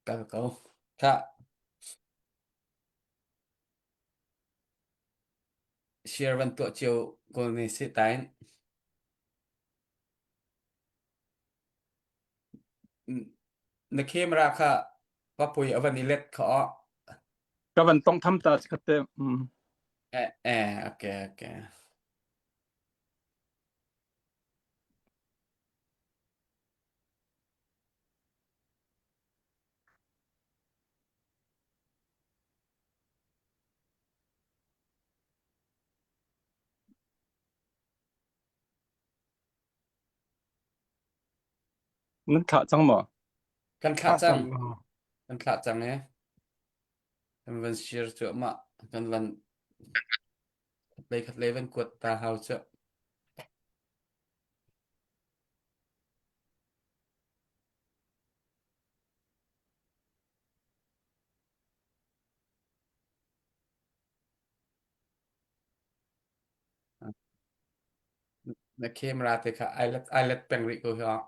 Kal ko. Khah. Share van tuah cio ko ne si tain. Na camera kha papui a van i let kha aw. Ka van tong tham ta khat te. Mm. Eh, eh, okay, okay. Nan thlah cang maw? Kan thlah cang. Kan thlah cang e. Kan van share cuahmah. Kan van khat lei khat lei van kuat ta hau cu. Na camera te kha ai let ai let peng rih ko hi.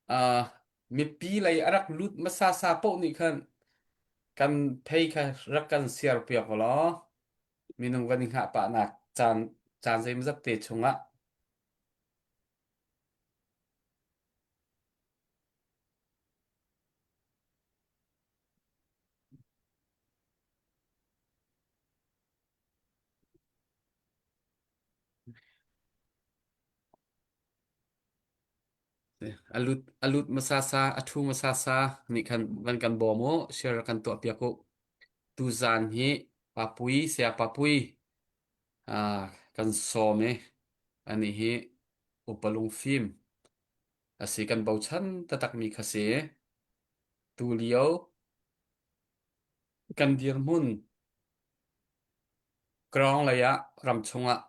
Uh, mipi lei a rak lut hmasa sa paoh nih khan kan phei kha rak kan siar piak law minung kan i hngah pahnak caan caan zeimawzat te chungah A lut a lut hmasa sa a ṭhu hmasa sa nih khan van kan bawm u share kan tuah piak u. Tuzaan hi Papui saya Papui ah kan sawm i anih hi upa lungfim a si kan bochan taktakmi kha si. Tulio kan dirhmun Krawng lei ah ramchung ah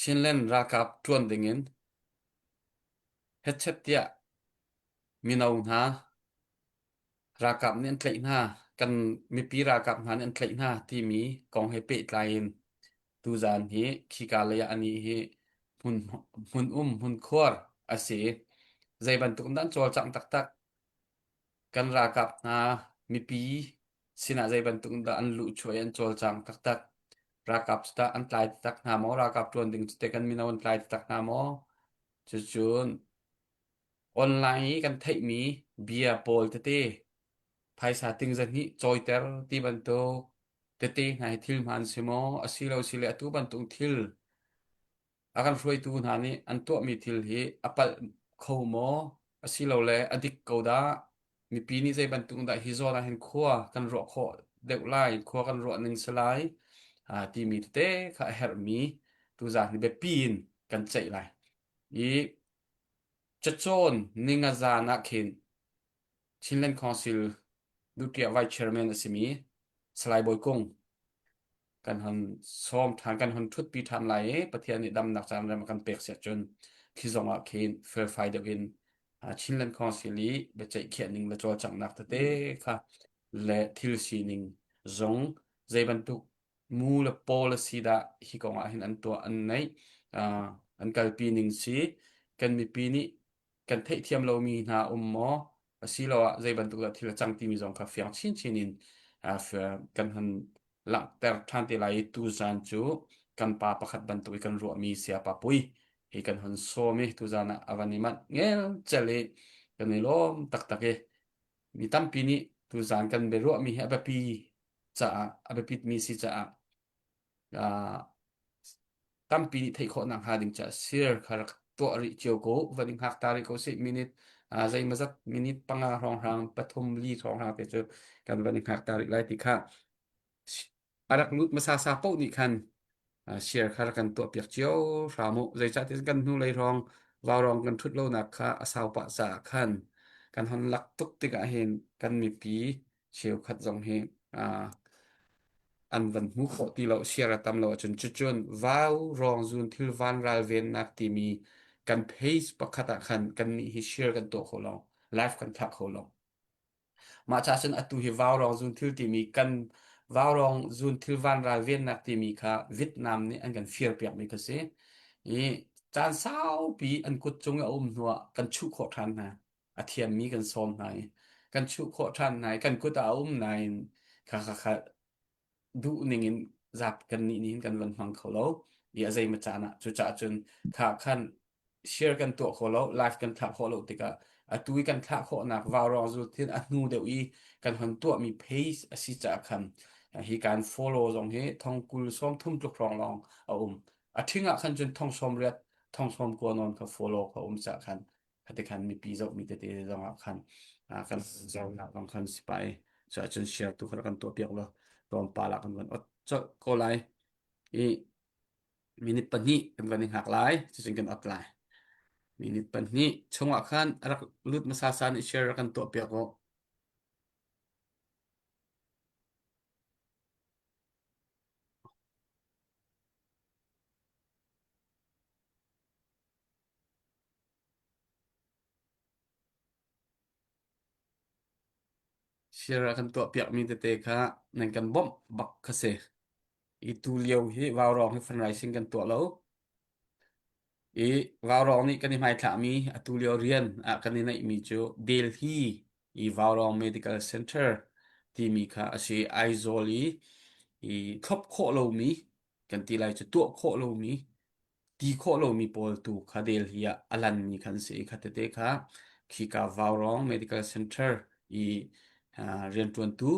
Chinland ralkap ṭuan dingin hetchet tiah mino hna ralkap nih an tlaih hna, kan mipi ralkap hna nih an tlaih hna timi kong he pehtlai in tuzaan hi khika lei ah anih hi hmun hmun um hmun khuar a si. Zei bantuk in dah an cawlcangh taktak? Kan ralkap hna mipi sinah zei bantuk in dah an luhchuah i an cawlcang taktak? Ralkap cu tah an tlai taktak hna maw? Ralkap ṭuan ding cu teh kan mino an tlai taktak hna maw? Cucun online i kan theihmi bia pawl tete phaisa ting zahnih cawiter ti bantuk tete hna hi thil hmaan si maw? Asilo sile atu bantuk thil a kan hruaitu hna nih an tuahmi thil hi a palh kho maw asilole a dik ko dah mipi nih zei bantuk dah hi zawn ah hin khua kan ruah khawh deuh lai khua kan ruah ning si lai timi tete kha a herhmi tuzaan hi biapi in kan ceih lai i cacawn ninga zan ah khin Chinland Council Nuclear Vice Chairman a simi Salai Bawi Kung kan hon sawm ṭhan kan hon ṭhutpi ṭhan lai i Pathian nih damnak caan rem a kan pek siah cun khi zong ah khin felfai deuh in Chinland Council i biaceih khiah ning le cawlcanghnak tete kha le thil sining zong zei bantuk mu le policy dah hi kong ah hin an tuah an neih an kalpi ning si kan mipi nih kan theihthiam lomi hna um maw asiloah zei bantuk dah thil a cang timi zong kha fiang chinchin in kan hun langhter ṭhan te lai i tuzan cu kan pa pakhat bantuk i kan ruahmi Sayapa Pui hi kan hun sawm i tuzan ah a van i manh ngelcel i kan i lawm taktak i mi tampi nih tuzan kan biaruahmi hi a biapi caah a biapitmi si caah tampi nih theih khawh nakhnga ding caah share kha rak tuah rih cio ko van i hngak ta rih ko sih minute zeimawzat minute panga hrawnghrang pathum li hrawnghrang te cu kan van i hngak ta rih lai ti kha. A rak lut hmasa sa paoh nih khan share kha rak kan tuahpiak cio hram u. Zeicahtiah kan hnulei hrawng vaurawng kan ṭhut lonak kha a sau pah caah khan kan hon lak tuk tikah hin kan mipi cheukhat zong hi an van hmu khawh ti lo share a tam lo ahcun cucun vaurawng zun thil van ralvennak timi kan page pakhat ah khan kannih hi share kan tuah kho lo live kan thlah kho lo. Mah ca cun atu hi vaurawng zunthil timi kan vaurawng zunthil vanral vennak timi kha Vietnam nih an kan firpiakmi kha si. I caan saupi an kut cung i a um hnuah kan chuh khawh ṭhan hna. A thiammi kan sawm hna i kan chuh khawh ṭhan hna i kan kut ah a um nain kha kha kha duh ning in zap kan nih nih hin kan van hmang kho lo i a zeimaw caan ah cucaah cun kha khan share kan tuah kho lo live kan thlah khawh lo tikah atu i kan thlah khawhnak vaurawng zu thin a hnu deuh i kan hon tuahmi page a si caah khan hi kan follow zong hi thong kul sawm thum tluk hrawng lawng a um a ṭhing ah khan cun thong sawm riat thong sawm kua nawn kha follow kha um caah khan khati khan mipi zohmi tete zong ah khan kan zohnak zong khan sipai so ahcun share tu kha kan tuah piak lo tlawmpal ah kan van ot colh ko lai i minute pahnih kan van i hngak lai cucun kan ot lai minute pahnih chungah khan rak lut hmasa san i share kan tuah piak u Share a kan tuahpiakmi tete kha nan kan bawmh bak kha si. I tu lio hi vaurawng hi fundraising kan tuah lo. I vaurawng nih kan i hmaithlahmi atu lio rian ah kan i neihmi cu Delhi i Vaurawng Medical Center timi kha a si. Aizawl i i thlop khawh lomi kan ti lai cu tuah khawh lomi ti khawh lomi pawl tu kha Delhi ah a lanmi khan si i kha tete kha khika Vaurawng Medical Center i rianṭuantu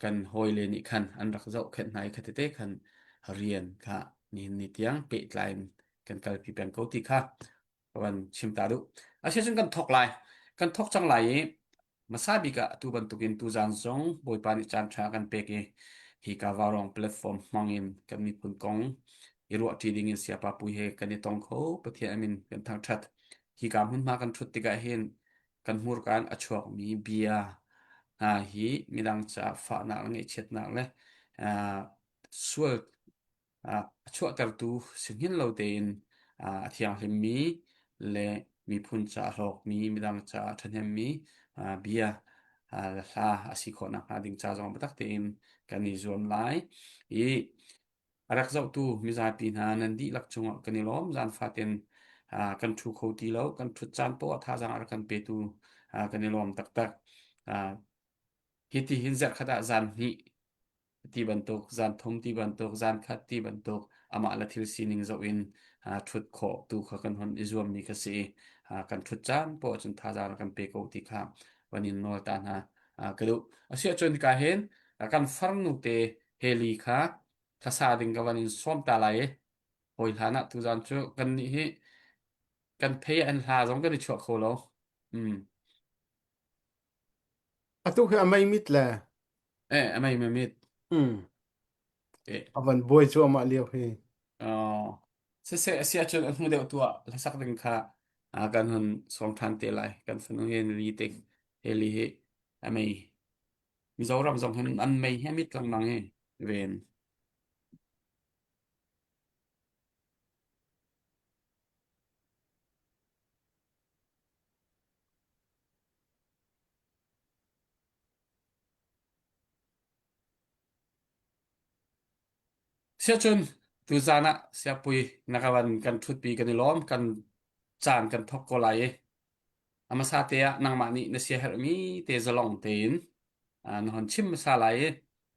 kan hawile nih khan an rak zohkhenh hna i kha tete khan rian kha nihin ni tiang pehtlai in kan kalpi peng ko ti kha ka van chim ta duh. Asiacun kan thawk lai. Kan thawk cang lai i hmasa bik ah atu bantukin tuzaan zong Bawipa nih caan ṭha kan pek i hika Vaurawng platform hmang in kan miphun kong i ruahṭi ding in Sayapa Pui he kan i tong kho. Pathian a min kan thangṭhat. Hika hmunhma kan ṭhut tikah hin kan hmurka in a chuakmi bia hna hi midang caah fahnak le ngaihchiatnak le sual a chuahtertu si hngin lo tein a thianghlimmi le miphun ca a hlawkmi, midang ca a ṭhahnemmi bia le hla a si khawh nakhnga ding ca zong biatak tein kan i zuam lai. I a rak zohtu mizapi hna nan dihlak cungah kan i lawm. Zan fatin kan ṭhu kho ti lo. Kan ṭhut caan poah thazaang a rak kan petu kan i lawm taktak. Hiti hin zarhkhat ah zan hnih ti bantuk zan thum ti bantuk zan khat ti bantuk amah le thil sining zoh in ṭhut khawh tu kha kan hon i zuammi kha si i kan ṭhut caan poah cun thazaang kan pe ko ti kha van in nawl ta hna ka duh. Asiahcun hika hin kan farnu te Heli kha thlasa ding ka van in sawm ta lai i hawi hlan ah tuzan cu kan nih hi kan phei an hla zong kan i chuah kho lo. Mm. Atu khi a mei mit le. Eh, a mei mit. Mm. Eh. A van buai cu amah lio hi. Oh. Siseh a si ahcun a hnu deuh tu ah hlasak ding kha kan hun sawm ṭhan te lai. Kan fanu hi li te heli hi a mei. Mizoram zong hin an mei hi a mit lengmang hi ven. Siacun tuzaan ah siapui na ka van kan ṭhutpi kan i lawm kan caan kan thawk ko lai i a hmasa te ah nangmah nih na siaherhmi te zalong tein na hon chim hmasa lai i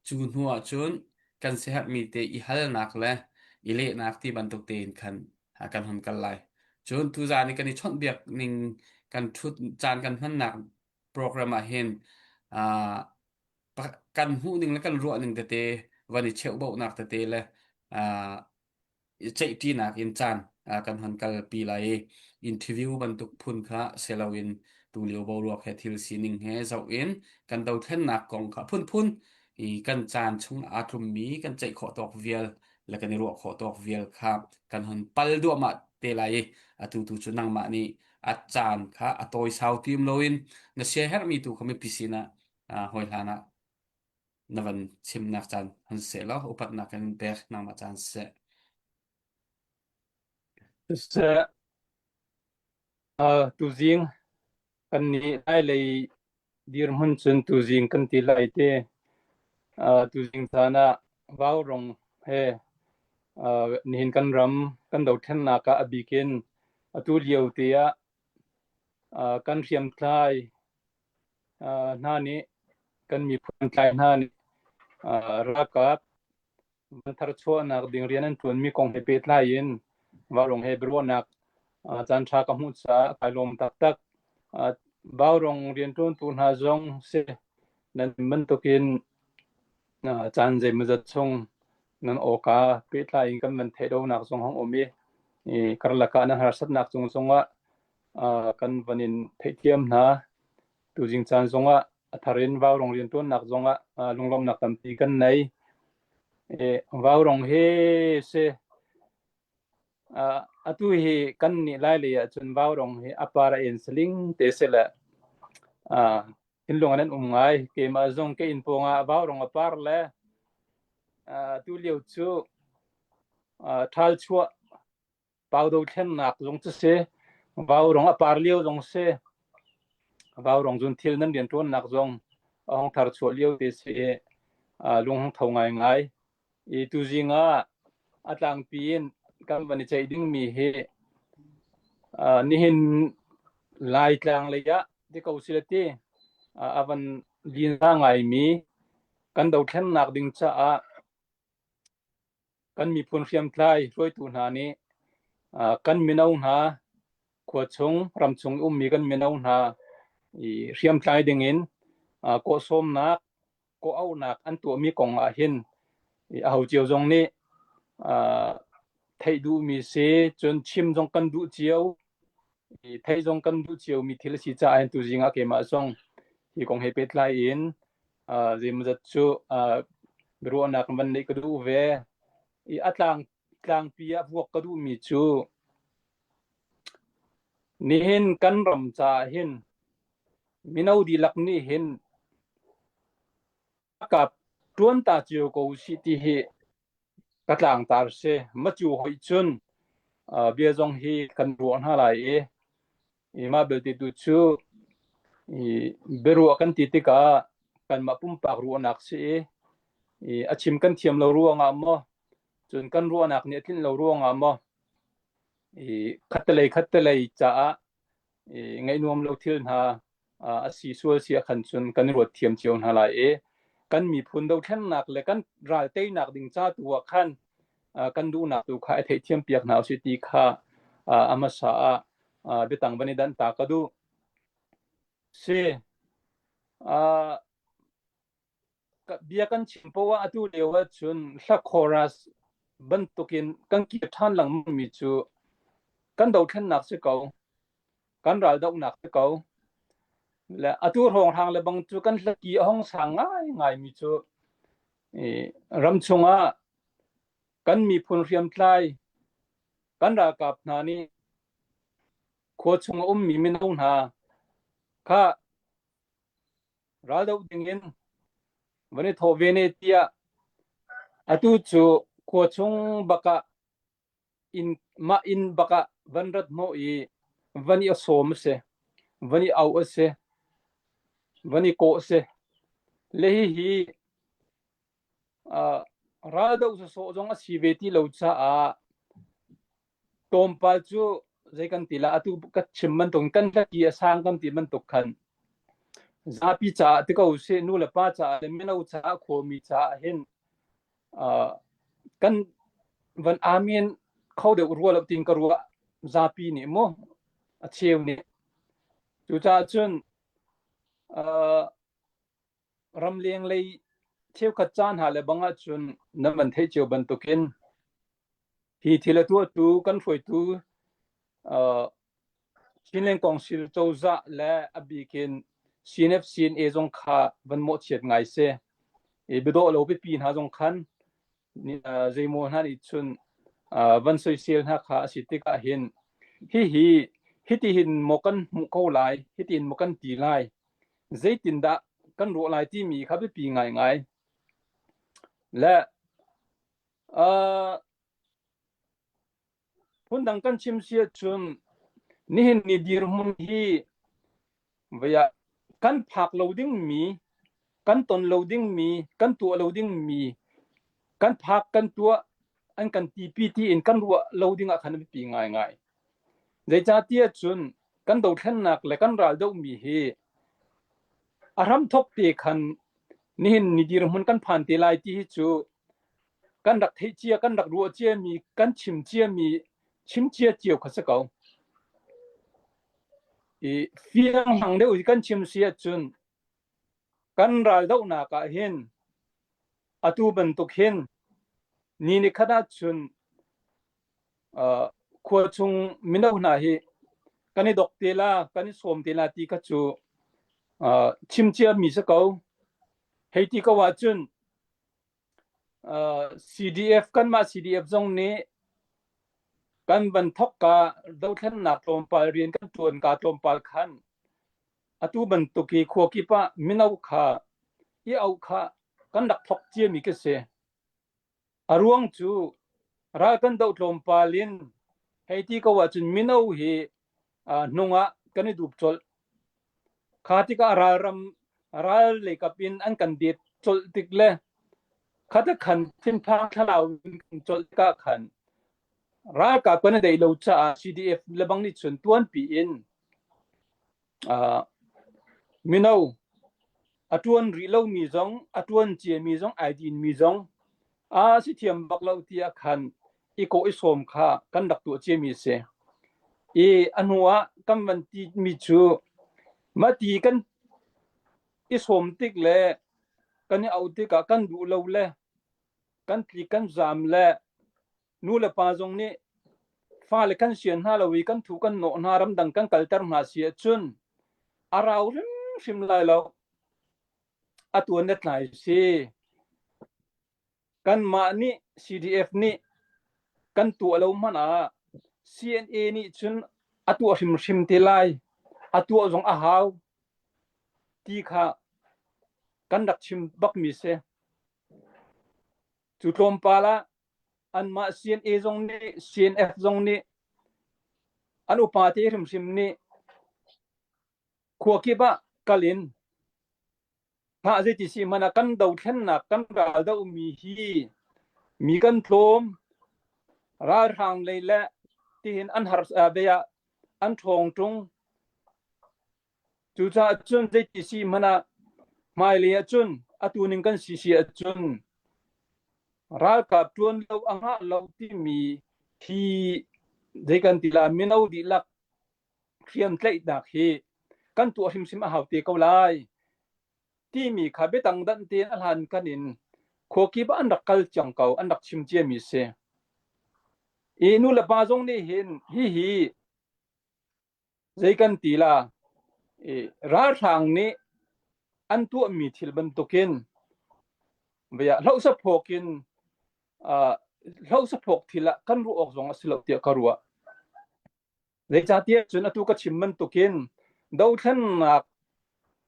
cu hnu ah cun kan siaherhmi te i halnak le i lehnak ti bantuk tein khan kan hon kal lai. Cun tuzaan i kan i chawnhbiak ning kan ṭhut caan kan hmannak program ah hin kan hmuh ning le kan ruah ning tete van i cheuhbauhnak tete le ceihṭinak in caan kan hon kalpi lai i interview bantuk phun kha si loin tulio boruak he thil sining he zoh in kan dothlennak kong kha phunphun. I kan caan chung aa tlummi kan ceih khawh tawk vial le kan i ruah khawh tawk vial kha kan hun pal duahmah te lai i atu tu cu nangmah nih a caan kha a tawi sau tim loin na siaherhmi tu kha mipi sinah hawi hlan ah na van chimnak caan hun seh law upatnak kan in pek nangmah caan seh. Siseh, tuzing kan nih lailei dirhmun cun tuzing kan ti lai te. Tuzing caan ah vaurong he nihin kan ram kan dothlennak ah a bik in atu lio te ah kan hriamtlai hna nih kan miphun tlai hna nih ralkap van tharchuahnak ding rian an ṭuanmi kong he pehtlai in Vaurawng he biaruahnak caanṭha ka hmuh caah kai lawm taktak. Vaurawng rianṭuantu hna zong si nan bantukin caan zeimawzat chung nan awka pehtlai in kan van theih lonak zong hong um i karlak ah nan harsatnak cung zongah kan van in theihthiam hna. Tuzing caan zongah a thar in vaurong rianṭuannak zongah lunglawmhnak tampi kan nei. Vaurong hi si atu hi kan nih Lailei ahcun vaurong hi a par a en saling te si le thinlung an um ngai. Keimah zong ka inn pawng ah vaurong a par le tu lio cu ṭhal chuah Pau dothlennak zong cu si, vaurong a par lio zong si, vaurong zun thil nan rianṭuannak zong a hong thar chuah lio te si i lung hong tho ngaingai. I tuzing ah a tlangpi in kan van i ceih dingmi hi nihin Laitlang lei ah ti ko sila ti a van lin ngaimi kan dothlennak ding caah Kan miphun hriamtlai hruaitu hna nih kan mino hna khuachung ramchung ummi kan mino hna i hriamtlai dingin kawhsawmnak kawhauhnak an tuahmi kong ah hin aho cio zong nih theih duhmi si cun chim zong kan duh cio theih zong kan duh ciomi thil a si caah hin tuzing ah keimah zong hi kong he pehtlai in zeimawzat cu biaruahnak van neih ka duh ve. I a tlang tlangpi ah vuak ka duhmi cu nihin kan ram caah hin mino dihlak nih hin kap ṭuan ta cio ko usih ti hi ka tlangtar si. Macu hoih cun bia zong hi kan ruah hna lai i i mah belte tu cu i biaruah kan ti tikah kanmah pumpak ruahnak si i, i a chim kan thiam lo ruangah maw cun kan ruahnak nih a tlinh lo ruangah maw i khattelei khattelei caah i ngaih nuam lo thil hna a si sual si ah khan cun kan i ruat thiam cio hna lai i kan miphun dothlennak le kan ral teinak ding ca tu ah khan kan duhnak tu kha i theihthiam piak hna usih ti kha a hmasa ah biatang van i danh ta ka duh. Si bia kan chim poah atu lio ahcun hla chorus bantukin kan kir ṭhan lengmangmi cu kan dothlennak si ko kan raldohnak si ko le atu hrawnghrang le bang cu kan hlaki a hong sang ngaingaimi cu ram chungah kan miphun hriamtlai kan ralkap hna nih khua chung a ummi mino hna kha raldoh dingin van i thawh ve ne tiah atu cu khua chung bakah inn mah inn bakah van rat hnawh i van i sawm a si van i auh a si van i kawh a si le hihi uh, raldoh sawsawh zong a si ve ti lo caah Tlawmpal cu zei kan ti la atu ka chim bantuk kan hlaki a sang kan ti bantuk khan zapi caah ti ko sih nu le pa caah le mino caah khuami caah hin uh, kan van amen kho deuh rua lo tin ka ruah zapi nih mu a cheu nih cucaah cun uh, ramleng lei cheukhat caan hna le bang ahcun nan van theih cio bantukin hi thil a tuahtu kan hruaitu uh, Chinland Council cozah le a bikin CNF CNA zong kha van mawhchiat ngai si. I biadawh lo pipi hna zong khan zeimaw hna nih cun van soisel hna kha a si tikah hin hihi hitihin maw kan hmuh ko lai, hitihin maw kan ti lai, zeitindah kan ruah lai timi kha biapi ngaingai. Le uh, Phundang kan chim si ahcun nihin ni dirhmun hi vei ah kan phak lo dingmi, kan ton lo dingmi, kan tuah lo dingmi, kan phak kan tuah an kan tipi tiin kan ruah lo ding ah khan a biapi ngaingai. Zeicahtiah cun kan dothlennak le kan ral dohmi hi a hramthok te khan nihin ni dirhmun kan phan te lai ti hi cu kan rak theih cia kan rak ruah ciami kan chim ciami chim cia cio kha si ko. I fiang hlang deuh i kan chim si ahcun kan ral dohnak ah hin atu bantuk hin ni ni khat ahcun uh, khua chung mino hna hi kan i dok te la kan i sawm te la ti kha cu uh, chim cia mi si ko. Hei ti ko ahcun CDF kanmah CDF zong nih kan van thawk ka dothlennak tlawmpal rian kan ṭuan ka tlawmpal khan atu bantuk hi khua kip ah mino kha i auh kha kan rak thawk ciami ka si. A ruang cu ral kan doh tlawmpal in hei ti ko ahcun mino hi hnung ah kan i dup colh. Kha tikah ralram ral leikap in an kan det colh tik le khata khan thinphang thlalau in kan colh tikah khan ralkap kan i deih lo caah CDF lebang nih cun tuanpi in mino a ṭuan rih lomi zong a ṭuan ciami zong ai dinmi zong a si thiam bak lo tiah khan i kawh i sawm kha kan rak tuah ciami a si. I a hnu ah kan van timi cu mati kan i sawm tik le kan i auh tikah kan duh lo le kan tlik kan zaam le nu le pa zong nih fale kan sian hna lo i kan thu kan nawh hna ramdang kan kalter hna si ahcun a rau hrimhrim lai lo. A tuan na tlai si. Kanmah nih CDF nih kan tuah lo hmanh ah CNA nih cun a tuah hrimhrim te lai. A tuah zong a hau ti kha kan rak chim bakmi si. Cu tlawmpal ah anmah CNA zong nih CNF zong nih an upa te hrimhrim nih khua kip ah kal in hngah zeiti si hmanh ah kan dothlennak kan ral dohmi hi mi kan tlawm ralhrang lei le tihin an har bia an ṭhawng ṭung cucaah cun zeiti si hmanh ah hmailei ah cun atu ning kan si si ahcun ralkap ṭuan lo a ngah lo timi hi zei kan ti la mino dihlak hriamtlaihnak hi kan tuah hrimhrim a hau te ko lai timi kha biatang danh tein a hlan kan in khuakip ah an rak kal cang ko an rak chim ciami si i nu le pa zong nih hin hihi zei kan ti la i ralhrang nih an tuahmi thil bantukin via hlohsaphawk in hlohsaphawk thil ah kan ruah awk zong a si lo tiah ka ruah. Zeicahtiah cun atu ka chim bantukin dothlennak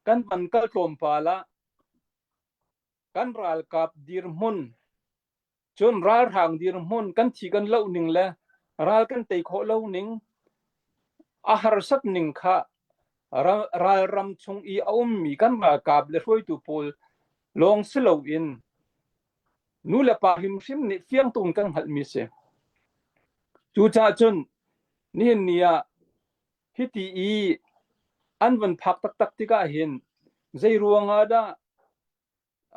kan van kal tlawmpal ah kan ralkap dirhmun cun ralhrang dirhmun kan thi kan loh ning le ral kan tei khawh lo ning a harsat ning kha ralram chung i a ummi kan ralkap le hruaitu pawl lawng si loin nu le pa hrimhrim nih fiang tuk in kan hngalhmi a si. Cucaah cun nihin ni ah hiti i an van phak taktak tikah hin zei ruangah dah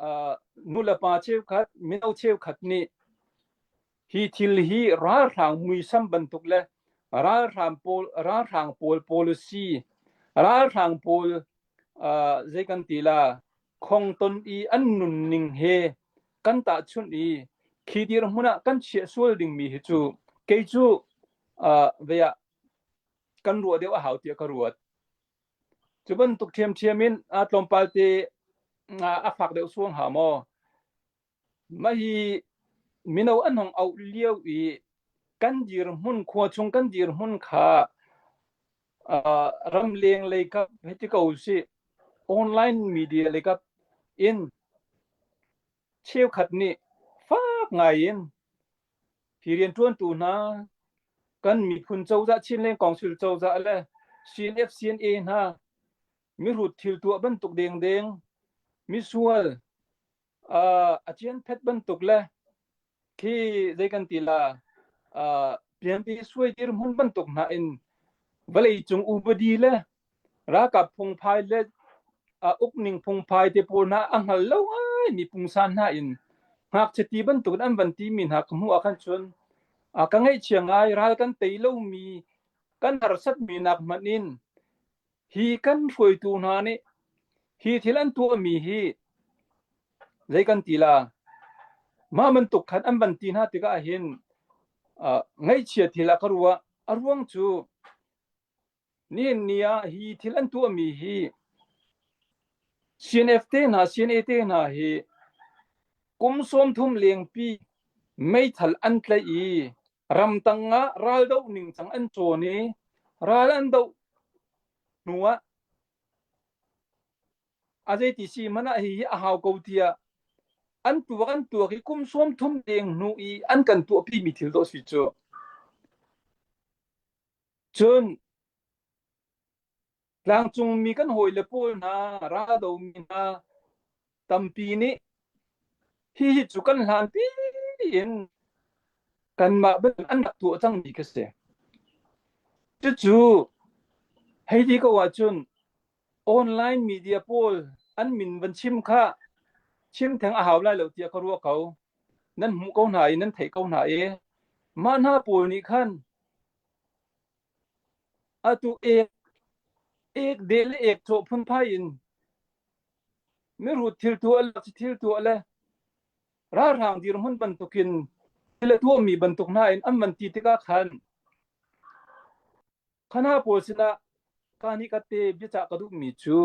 uh, nu le pa cheukhat mino cheukhat nih hi thil hi ralhrang muisam bantuk le ralhrang pawl ralhrang pawl policy ralhrang pawl uh, zei kan ti la khongton i an nunning he kan tahchunh i khi dirhmun ah kan chiah sual dingmi hi cu kei cu uh, vei ah kan ruah deuh a hau tiah ka ruat. Cu bantuk ṭhiamṭhiam in tlawmpal te a fak deuh suang hnga maw? Mah hi mino an hong auh lio i kan dirhmun khua chung kan dirhmun kha uh, ramleng lei kap hei ti ko usih online media lei kap in cheukhat nih fak ngai in hi rianṭuantu hna kan miphun cozah Chinland Council cozah le CNF CNA hna mihrut thil tuah bantuk dengdeng misual uh, a cian phet bantuk le khi zei kan ti la uh, pianpi suai dirhmun bantuk hna in vawlei cung upadi le ralkap phungphai le uh, ukning phungphai te pawl hna a hngal lo ngai mi pungsan hna in ngakchia ti bantuk in an van ti mi hna ka hmuh ah khan cun uh, ka ngaihchia ngai ral kan tei lo mi kan harsat mi nak hmanh in Hi kan hruaitu hna nih hi thil an tuahmi hi zei kan ti la? Mah bantuk khan an van ti hna tikah hin uh, ngaihchia thil ah ka ruah. A ruang cu nihin ni ah hi thil an tuahmi hi CNF te hna, CNA te hna hi kum 30 lengpi meithal an tlaih i ramtang ah raldoh ningcang an cawn i ral an doh hnu ah a zeiti si hmanh ah hihi a hau ko tiah an tuak an tuak i kum 30 deng hnu i an kan tuahpi mi thil dawh si cu. Cun Tlangcungmi kan hawile pawl hna, raldomi hna tampi nih hihi cu kan hlanpi in kanmah bantuk an rak tuah cangmi khi si. Cucu hei ti ko ahcun online media pawl an min van chim kha chim theng a hau lai lo tiah ka ruah ko. Nan hmuh ko hna i nan theih ko hna i mah hna pawl nih khan Atu ek ek de le ek cawh phunphai in mihrut thil tuah le thil tuah le ralhrang dirhmun bantukin thil a tuahmi bantuk hna in an van ti tikah khan khana pawl sinah ka nih ka te biacah ka duhmi cu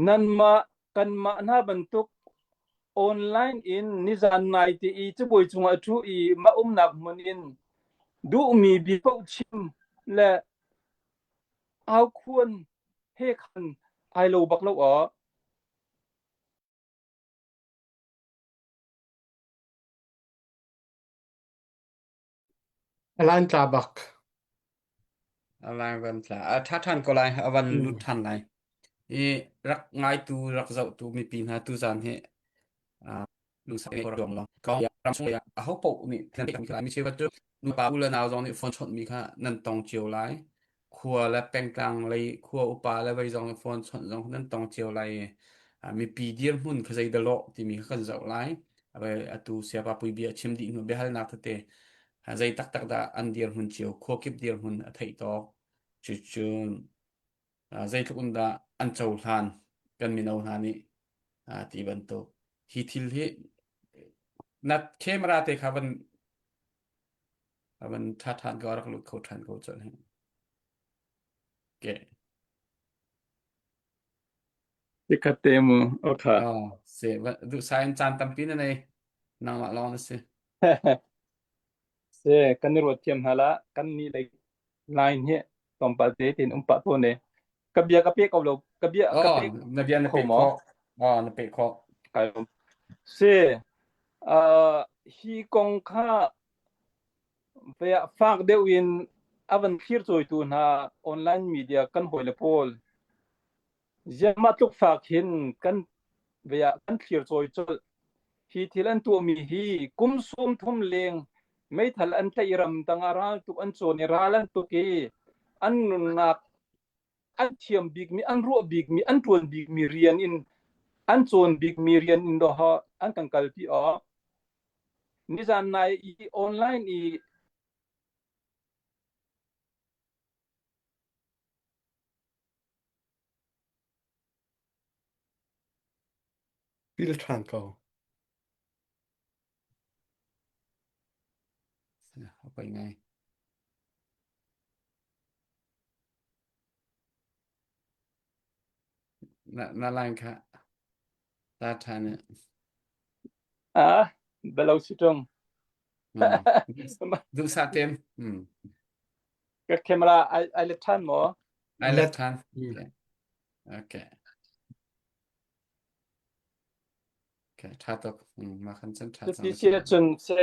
Nanmah kanmah hna bantuk online in nizan naite i cabuai cungah ṭhu i mah umnak hmun in duhmi bia paoh chim le aukhuan he khan ai lo bak lo aw. A lan tla bak. A lai van tla. A ṭha ṭhan ko lai. A van lut Mm. ṭhan lai. I rak ngaitu, rak zohtu mipi hna tuzaan hi lungsau ruang long. Ram chung ah aho paoh nih nan theih lai. Mi cheukhat cu nupa u le nau zong nih phone chawnhmi kha nan tong cio lai. Khua le pengtlang lei khua upa le vei zong nih phone chawnh zong nan tong cio lai. I mipi dirhmun kha zei dah lawh timi kha kan zoh lai. Atu siapa pui bia chim dih hnu biahalnak tete zei taktak dah an dirhmun cio khuakip dirhmun a theih tawk cucun zeitluk in dah an cohlan kan mino hna nih ti bantuk hi thil hi na camera te kha van van tha than ko rak lut kho than ko chon hi ke Tikhat te mu okay oh se du sain caan tampi na nei nangmah lawng na si Se kan i ruat thiam hna la kan nih lei line hi tlawmpal te tin um pah tawn e. Ka bia ka pe ko lo ka bia ka Oh, pe na bia na kho pe maw? khawh. Oh, na pe khawh. Kai lawm. Se uh, hi kong kha fak deuh in a van thlir cawitu hna online media kan hawile pawl Ziahmah tluk fak hin kan kan thlir cawi colh. Hi thil an tuahmi hi kum 30 leng meithal an tlaih i ramdang ah raltuk an cawn i ral an tuk i an nunnak an thiam bikmi, an ruah bikmi, an ṭuan bikmi rian in an cawn bikmi rian in dawh an kan kalpi awk. Nizan nai i online i Pil ṭhan ko. Poi ngai. Na na line kha. La ṭhan eh. Ah, belo si ṭung. Mm. Duhsah tem. Mm. Ka camera ai ai let ṭhan maw? Ai let Let. ṭhan. Mm. Okay. Okay. Okay, ṭha tuk. Mm, mah khan cun ṭha cang Cuti na si si. ahcun se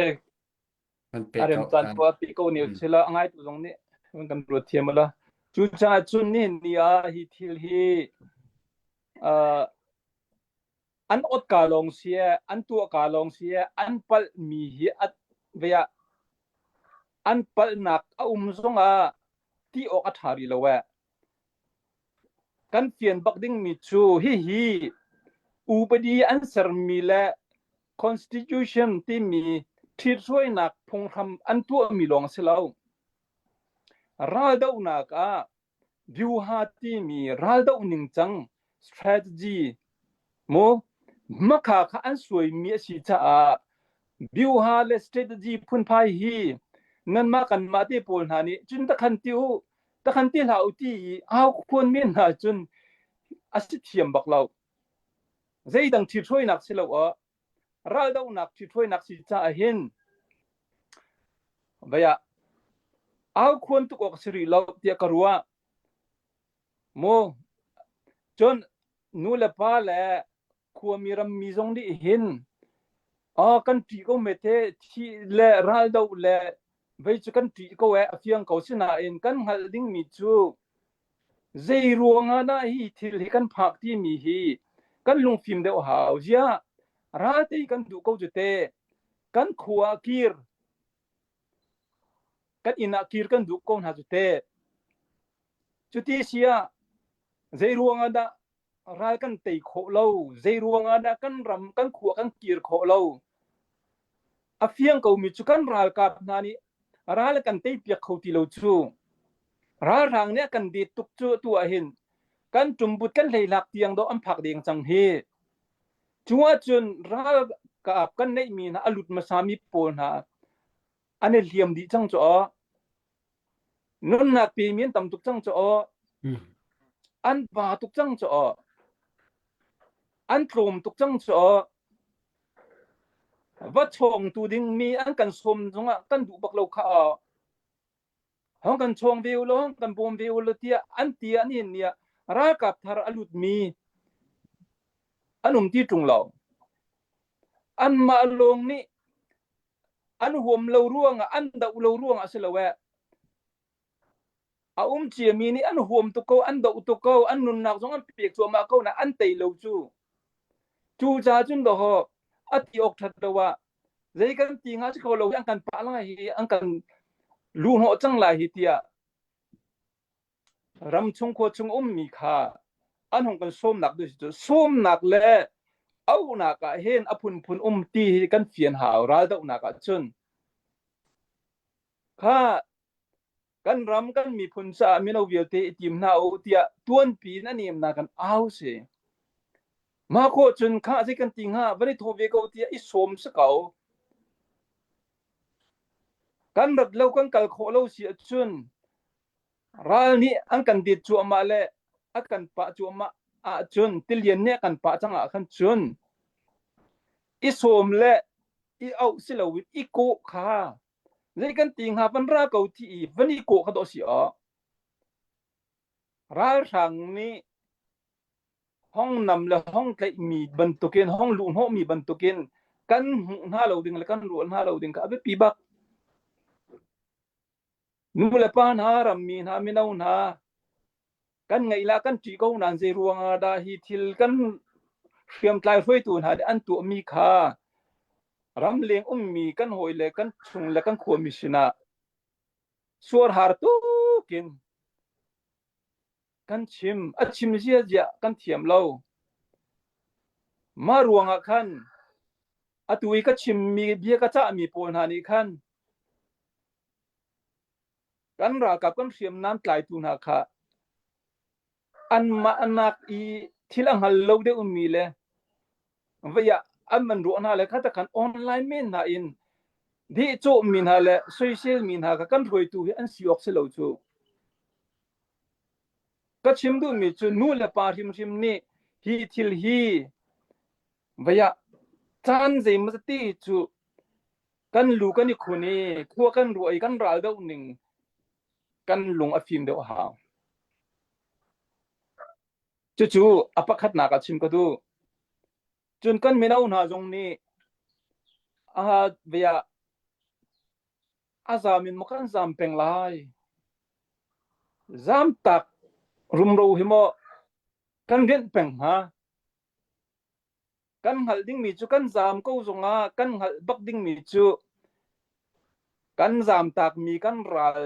Kan a pe rem ko caan kan. poah pi ko ni Mm. sila a ngaitu zong nih kan kan ruat thiam ala. Cucaah cun nihin ni ah hi thil hi uh, an ot ka lawng si e, an tuah ka lawng si e, an palh mi hi at ve ah an palhnak a um zong ah ti awk a ṭha rih lo e. Kan fian bak dingmi cu hihi upadi an sermi le constitution timi ṭhithruainak phunghram an tuahmi lawng a si lo. Raldohnak ah Vyuha timi raldoh ningcang strategy mu hmakha kha an suaimi a si caah Vyuha le strategy phunphai hi nanmah kanmah te pawl hna nih cun takhan ti u takhan ti hlah u ti i au khuan men hna cun a si thiam bak lo. Zeidang ṭhithruainak si lo ah raldohnak ṭhithruainak si caah hin vei ah au khuan tuk awk a si rih lo tiah ka ruah. Mu cun nu le pa le khuami rammi zong nih hin ah kan ṭih ko mete thi le raldoh le vei cu kan ṭih ko e a fiang ko sinain kan hngalh dingmi cu zei ruangah dah hi thil hi kan phak timi hi kan lungfim deuh hau ziah ral tei kan duh ko cu te kan khua ah kir kan inn ah kir kan duh ko hna cu te cuti si ah zei ruangah dah ral kan tei khawh lo zei ruangah dah kan ram kan khua kan kir khawh lo a fiang ko mi cu kan ralkap hna nih ral kan tei piak kho ti lo cu ralhrang nih a kan det tuk cu tu ah hin kan ṭumbut kan hleihlak tiang dawh an phak deng cang hi cu ahcun ralkap kan neihmi hna a lut hmasa mi pawl hna an i hliam dih cang cu aw Nunnak pemi an tam tuk cang cu aw. An ba tuk cang cu aw. An tlawm tuk cang cu aw. Va chawngtu dingmi an kan sawm zongah kan duh bak lo kha aw. Hong kan chawng ve u law, hong kan bawm ve u law tiah an ti ah nihin ni ah ralkap thar a lutmi an um ti ṭung lo. Anmah lawng nih an huam lo ruangah an doh lo ruangah si lo eh a um ciami nih an huam tuk ko an doh tuk ko an nunnak zong an pek cuahmah ko na an tei lo cu cu ca cun doho a ti awk that lo ah zei kan ti nga si kho lo an kan pah lai hi an kan lu hnawh cang lai hi tiah Ram chung khua chung ummi kha an hung kan sawmnak ding cu sawmnak le auhnak ah hin a phunphun um ti hi kan fian hau raldohnak ah cun kha kan ram kan miphun caah mino vialte i tim hna u tiah tuanpi in a nemnak kan au si mah khawh cun kha zei kan ti hnga van i thawh ve ko tiah i sawm si ko kan rat lo kan kal khawh lo si ahcun Ral nih an kan det cuahmah le a kan pah cuahmah ahcun tilian nih a kan pah cang ah khan cun i sawm le i auh si loin i kawh kha zei kan ti hnga van ra ko ti i van i kawh kha dawh si awk. Ralhrang nih hong nam le hong tlaihmi bantukin hong luhhnawhmi bantukin kan hmuh hna lo ding le kan ruah hna lo ding kha a biapi bak. Nu le pa hna, rammi hna, mino hna, kan ngaih la kan ṭih ko nain zei ruangah dah hi thil kan hriamtlai hruaitu hna nih an tuahmi kha ramleng ummi kan hawi le kan chung le kan khuami sinah suarhar tukin kan chim a chim zia zia kan thiam lo mah ruangah khan atu i ka chimmi bia ka cahmi pawl hna nih khan Kan ralkap kan hriamnam tlaitu hna kha anmah nak i thil a hngal lo deuhmi le vei ah an man ruah hna le kha khan online men hna in dehcawhmi hna le soiselmi hna kha kan hruaitu hi an si awk si lo cu. Ka chim duhmi cu nu le pa hrimhrim nih hi thil hi. Vei ah caan zeimaw ti cu kan lu kan i khun i khua kan ruah i kan ral doh ning kan lung a fim deuh a hau. Cucu a pakhatnak ah chim ka duh. Cun kan mino hna zong nih a vei ah a zam in maw kan zam peng lai. Zamtak rumro hi maw kan rianh peng hnga? Kan hngalh dingmi cu kan zaam ko zongah kan hngalh bak dingmi cu kan zaamtakmi kan ral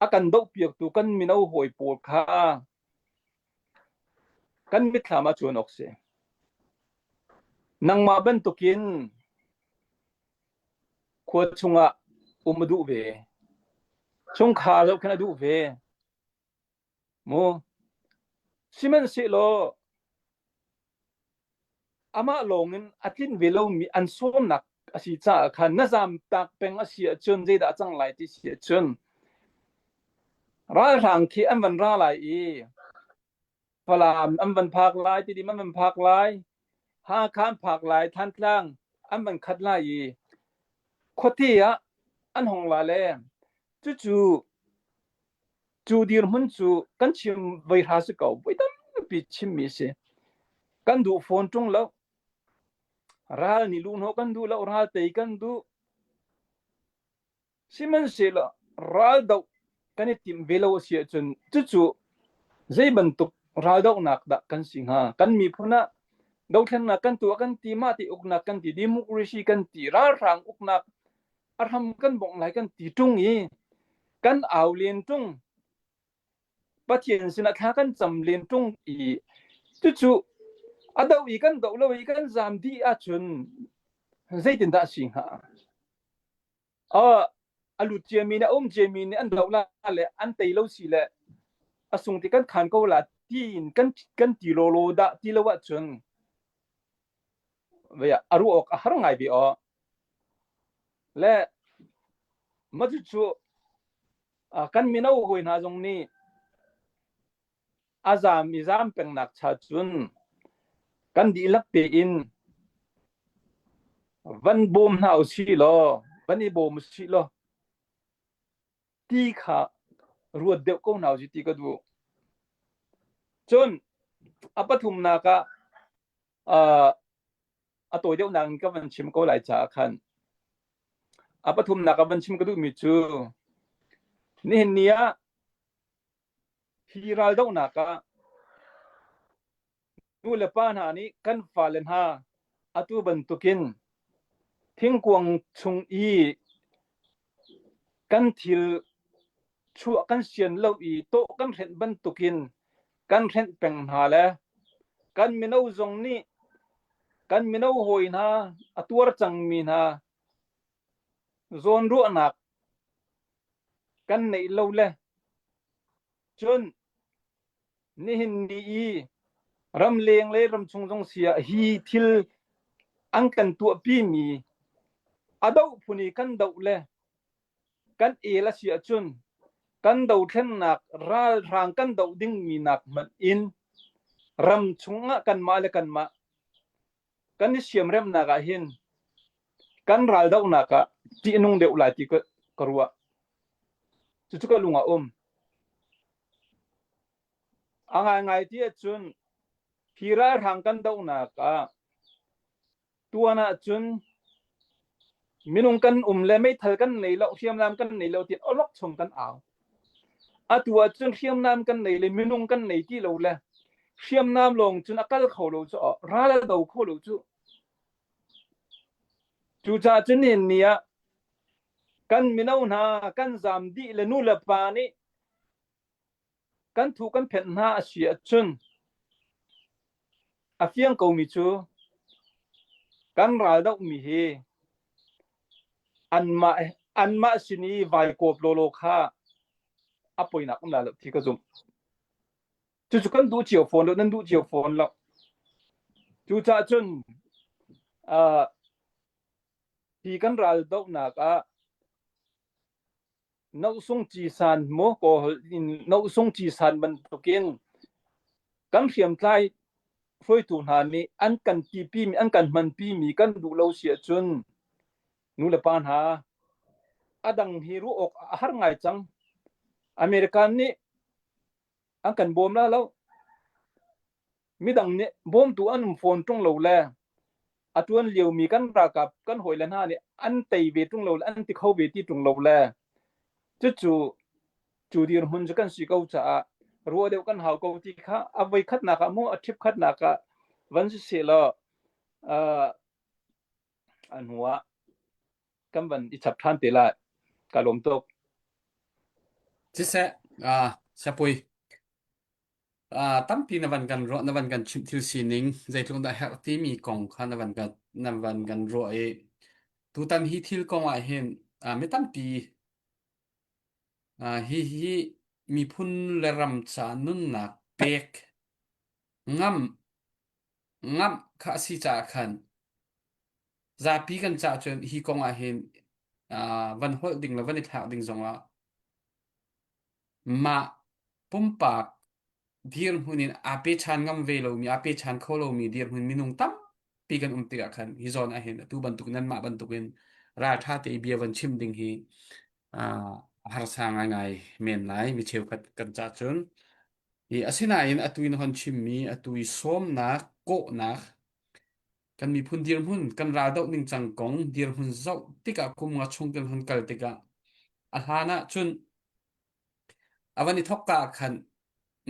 a kan dohpiaktu kan mino hawi pawl kha kan mitthlam ah cuan awk si. Nangmah bantukin khua chungah um a duh ve. Chungkhar zohkhenh a duh ve. Mu. Sihmanhsehlaw amah lawngin a tlinh ve lomi an sawmnak a si caah khan na zamtak peng a si ahcun zeidah a cang lai ti si ahcun ralhrang khi an van ra lai i Falam an van phak lai, Tidim an van phak lai, Hakha an phak lai, Thantlang an van khat lai i khuate ah an hong la le cucu cu dirhmun cu kan chim voi hra si ko voi tampi chimmi si kan duh fawn ṭung lo ral nih luhhnawh kan duh lo ral tei kan duh Sihmanhsehlaw raldoh kan i timh ve lo a si ahcun cucu zei bantuk raldohnak dah kan si hnga? Kan miphun ah dothlennak kan tuah kan ti, mah ti uknak kan ti, democracy kan ti, ralhrang uknak a hram kan bongh lai kan ti ṭung i kan au len ṭung. Pathian sinah thla kan cam len ṭung i cucu a doh i kan doh lo i kan zaam dih ahcun zeitindah a si hnga? A lut ciami nih a um ciami nih an doh la le an tei lo si le a sung ti kan khan ko la tiin kan kan ti lawlaw dah ti lo ahcun vei a ruah awk a har ngai ve aw le mah cu kan mino hawi hna zong nih A zaam i zaam pengnak cha cun kan dihlak tein van bawm hna usih law, van i bawm usih law ti kha ruat deuh ko hna usih ti ka duh. Cun a pathumnak ah uh, a tawi deuhnak in ka van chim ko lai caah khan a pathumnak ah van chim ka duhmi cu nihin ni ah Hi raldohnak ah nu le pa hna nih kan fale hna atu bantukin thingkuang chung i kan thil chuah kan sian lo i tawh kan hrenh bantukin kan hrenh peng hna le kan mino zong nih kan mino hawi hna a tuar cangmi hna zawnruahnak kan neih lo le cun nihin ni i ramleng le ramchung zong si ah hi thil an kan tuahpi mi a doh phun i kan doh le kan el a si ahcun kan dothlennak ralhrang kan doh dingmi nak hmanh in ram chungah kanmah le kanmah kan i siamremnak ah hin kan raldohnak ah ṭih a nung deuh lai ti ka, ka ruah. Cucu ka lung ah um. A ngaingai ti ahcun hi ralhrang kan dohnak ah tuan ahcun minung kan um le meithal kan nei lo hriamnam kan nei lo tiin awlok chung kan au. Atu ahcun hriamnam kan nei le minung kan nei ti lo le hriamnam lawng cun a kal kho lo cu ral a do kho lo cu. Cucaah cun nihin ni ah kan mino hna kan zaam dih le nu le pa nih kan thu kan phenh hna a si ahcun a fiang komi cu kan ral dohmi hi anmah anmah sin i vai kawp lawlaw kha a poinak um lai lo ti ka zumh. Cucu kan duh cio fawn lo, nan duh cio fawn lo. Cucaah cun uh, hi kan ral dohnak ah Nosung cisan maw Kawl in nosung cisan bantukin kan hriamtlai hruaitu hna nih an kan tipimi an kan hmanpimi kan duh lo si ahcun nu le pa hna a dang hi ruah awk a har ngai cang. American nih an kan bawm la lo. Midang nih bawmtu an um fawn ṭung lo le a ṭuan liomi kan ralkap kan hawile hna nih an tei ve ṭung lo le an ti kho ve ti ṭung lo le cucu cu dirhmun cu kan si ko caah ruah deuh kan hau ko ti kha a voi khatnak ah maw a ṭhip khatnak ah van si seh law uh, a hnu ah kan van i chap ṭhan te lai. Ka lawm tuk. Siseh, ah, Siapui, ah, tampi na van kan ruah, na van kan chimh thil sining, zeitluk dah herh timi kong kha na van kan, na van kan ruah i tutan hi thil kong ah hin ah, mi tampi ah, hi hi miphun le ram ca nunnak pek ngam ngamh kha a si caah khan zapi kan cah cun hi kong ah hin uh, van holh ding le van i thlak ding zongah mah pumpak dirhmun in aa pechan ngam ve lomi aa pechan kho lomi dirhmun minung tampi kan um tikah khan hi zawn ah hin atu bantuk nanmah bantukin ralṭha te i bia van chim ding hi uh, a harsa ngaingai men lai mi cheukhat kan cah cun i asinain atu in hon chimmi atu i sawmnak kawhnak Kan miphun dirhmun, kan raldoh ningcang kong dirhmun zoh tikah kum nga chung kan hun kal tikah a hlan ah cun a van i thawkka ah khan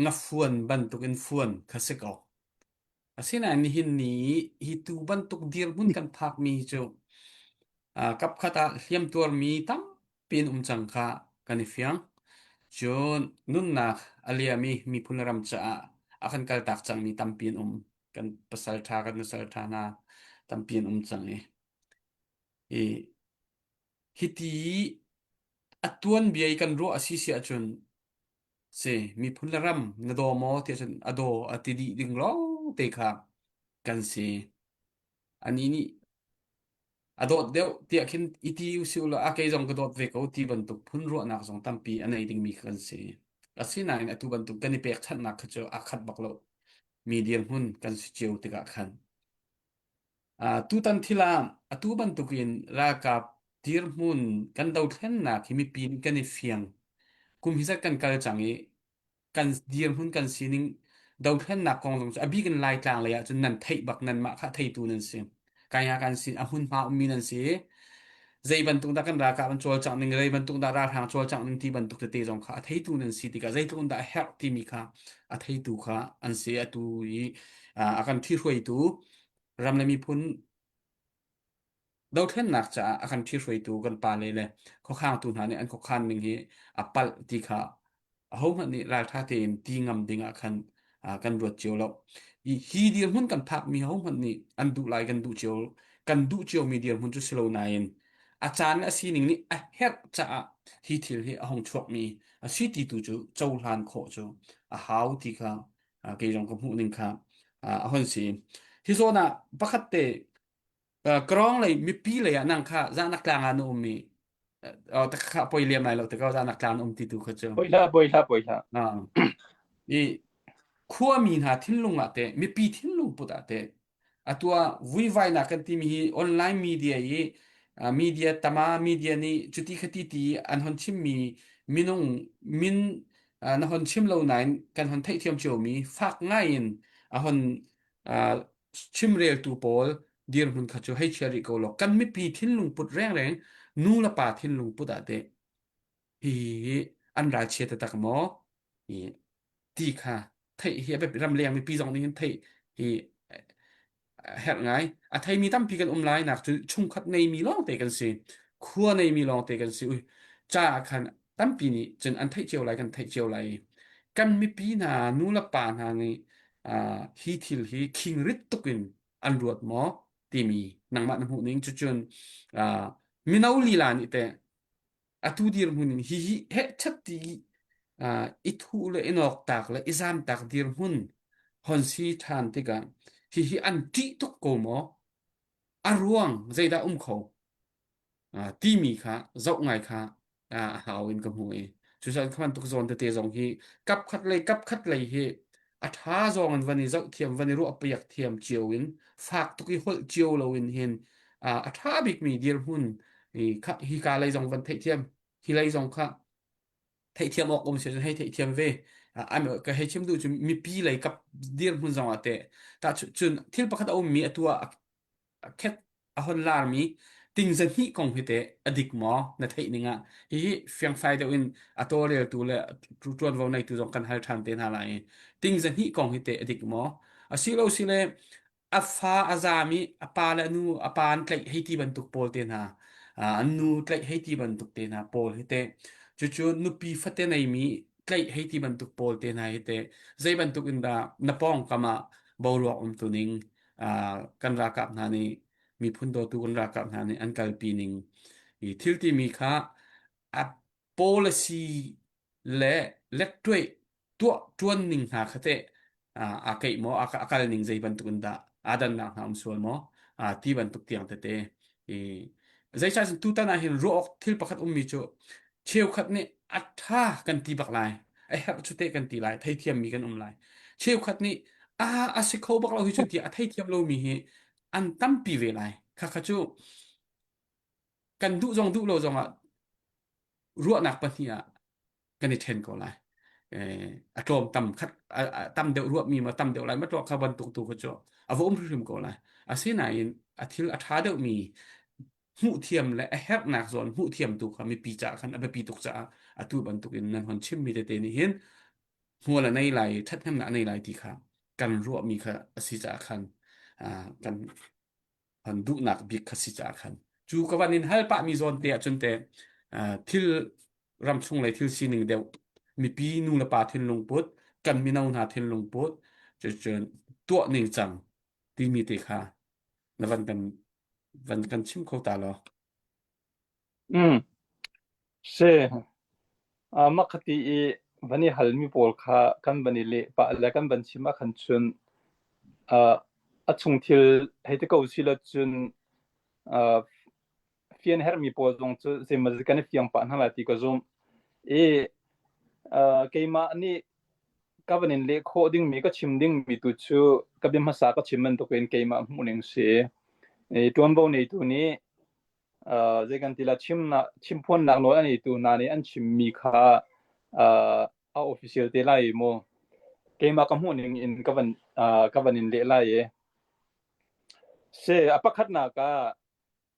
ngafuan bantukin fuan kha si ko. Asinain nihin ni hi tu bantuk dirhmun kan phakmi hi cu kapkhat ah hliamtuarmi tampi an um cang kha kan i fiang. Cun nunnak a liami miphun le ram caah a kan kaltak cangmi tampi an um. Kan pasal ṭha kan nusal ṭha hna tampi an um cang i i hiti a tuanbia i kan ruah a si si ahcun si miphun le ram na daw maw ti ahcun a daw a ti dih ding lawng te kha kan si. Anih nih a dawt deuh tiah khin i ti usih ulaw a kei zong ka dawt ve ko ti bantuk phun ruahnak zong tampi a nei dingmi kha kan si. Asinain atu bantuk kan i pekchanhnak kha cu aa khat bak lo. Mi dirhmun kan si cio tikah khan. Uh, tutan thil ah atu bantukin ralkap dirhmun kan dothlennak hi mipi nih kan i fiang. Kum hi zat kan kal cang i kan dirhmun kan sining dothlennak kong zong cu a bik in Laitlang lei ah cun nan theih bak nanmah kha theitu nan si. Kaya kan si a hmunhma ummi nan si. Zei bantuk dah kan ralkap an cawlcangh ning, zei bantuk dah ralhrang cawlcangh ning ti bantuk tete zong kha a theitu nan si tikah zeitluk in dah a herh timi kha a theitu kha an si. Atu i a kan ṭhihruaitu ram le miphun Dothlennak caah a kan ṭhihruaitu kan pale le khuakhangtu hna nih an khuakhan ning hi a palh ti kha ahohmanh nih ralṭha tein ti ngam ding ah khan kan ruat cio lo. Hi dirhmun kan phakmi ahohmanh nih an duh lai kan duh cio kan duh ciomi dirhmun cu si lo nain a caan le a sining nih a herh caah hi thil hi a hung chuakmi a si ti tu cu cohlan khawh cu a hau ti kha kei zong ka hmuh ning kha a hon si. Hi zawn ah pakhat te Krawng lei mipi lei ah nang kha zahnak tlang ah na um i kha poi liam lai lo te ko zahnak tlang na um ti tu kha cu. Poi hlah, poi hlah, poi hlah. I khuami hna thinlung ah teh mipi thinlung put ah teh atu ah vuivainak kan timi hi online media i media tama media nih cuti khati ti an hon chimmi minung min na hon chim lo nain kan hon theihthiam ciomi fak ngai in a hon chimreltu pawl dirhmun kha cu hei chia rih ko law kan mipi thinlung put rengreng nu le pa thinlung put ah teh hi hi an ralchia taktak maw hi ti kha theih hi a biapi ramleng mipi zong nih hin theih hi herh ngai a theimi tampi kan um lai nak cu chungkhat neimi lawng te kan si khua neimi lawng te kan si ui ca ah khan tampi nih cun an theih cio lai kan theih cio lai kan mipi hna nu le pa hna nih hi thil hi khingrit tuk in an ruat maw timi nangmah na hmuh ning cucun mino lila nih teh atu dirhmun in hi hi heh chat ti i thu le i nok tak le i zam tak dirhmun hon si ṭhan tikah hi hi an ṭih tuk ko maw a ruang zeidah um kho timi kha zoh ngai kha a hau in ka hmu i cucaah kha bantuk zawn tete zong hi kap khat lei kap khat lei hi a A ṭha zawng in van i zohthiam, van i ruahpiak thiam cio in fak tuk i holh cio loin hin a ṭha bikmi dirhmun hi ka lei zong van theihthiam, hi lei zong kha theihthiam awk um si cun hei theihthiam ve. Ka hei chim duh cu mipi lei kap dirhmun zong ah teh tah cun thil pakhat a ummi atu ah khet a hon larmi tingza hnih kong hi teh a dik maw na theih ning ah hihi fiangfai deuh in a tawlreltu le ṭuanvo neitu zong kan hal ṭhan te hna lai i tingza hnih kong hi teh a dik maw asilo sile a fa a zaam i a pa le a nu a pa an tlaih hei ti bantuk pawl te hna an nu tlaih hei ti bantuk te hna pawl hi teh cucu nupi fate neimi tlaih hei ti bantuk pawl te hna hi teh zei bantuk in dah na pawngkam ah boruak um tu ning kan ralkap hna nih miphun dawtu kan ralkap hna nih an kalpi ning i thil timi kha a policy le lektuai tuah tuan ning hna kha teh aa keih maw a kal ning zei bantuk in dah aa dannak hna um sual maw ti bantuk tiang tete i zeicah tutan ah hin ruah awk thil pakhat ummi cu cheukhat nih a ṭha kan ti bak lai a herh cu teh kan ti lai theithiammi kan um lai cheukhat nih a a si kho bak lo hi cu tiah a theithiam lomi hi an tampi ve lai khakha cu kan duh zong duh lo zong ah ruahnak pahnih ah kan i ṭhen ko lai. A tlawm tam khat tam deuh ruahmi ma tam deuh lai ma tuah kha bantuk tu kha cu a va um hrimhrim ko lai. Asinain a thil a ṭha deuhmi hmuh thiam le a herhnak zawn hmuh thiam tu kha mipi caah khan a biapi tuk caah atu bantuk in nan hon chimmi tete nih hin hmual a nei lai ṭhathnemnak a nei lai ti kha kan ruahmi kha a si caah khan kan an duhnak bik kha si caah khan cu ka van in hal pahmi zawn te ahcun te thil ramchung lei thil sining deuh mipi nu le pa thinlung put kan mino hna thinlung put cucun tuah ning cang timi te kha na van kan van kan chim kho ta law Mm. Si. Makhati i van i halmi pawl kha kan van i leh pah le kan van chim ah khan cun a chung thil hei ti ko si lo cun fian herhmi pawl zong cu zeimaw kan i fiang pah hna lai ti ka zumh. I keimah nih ka van in leh khawh dingmi ka chim dingmi tu cu ka bia hmasa ka chim bantukin keimah hmuhning si. I ṭuanvo neitu nih zei kan ti la chimnak chimphuannak nawl a neitu hna nih an chimmi kha a official te lai mu keimah ka hmuh ning in ka van ka van in leh lai i se a pakhatnak ah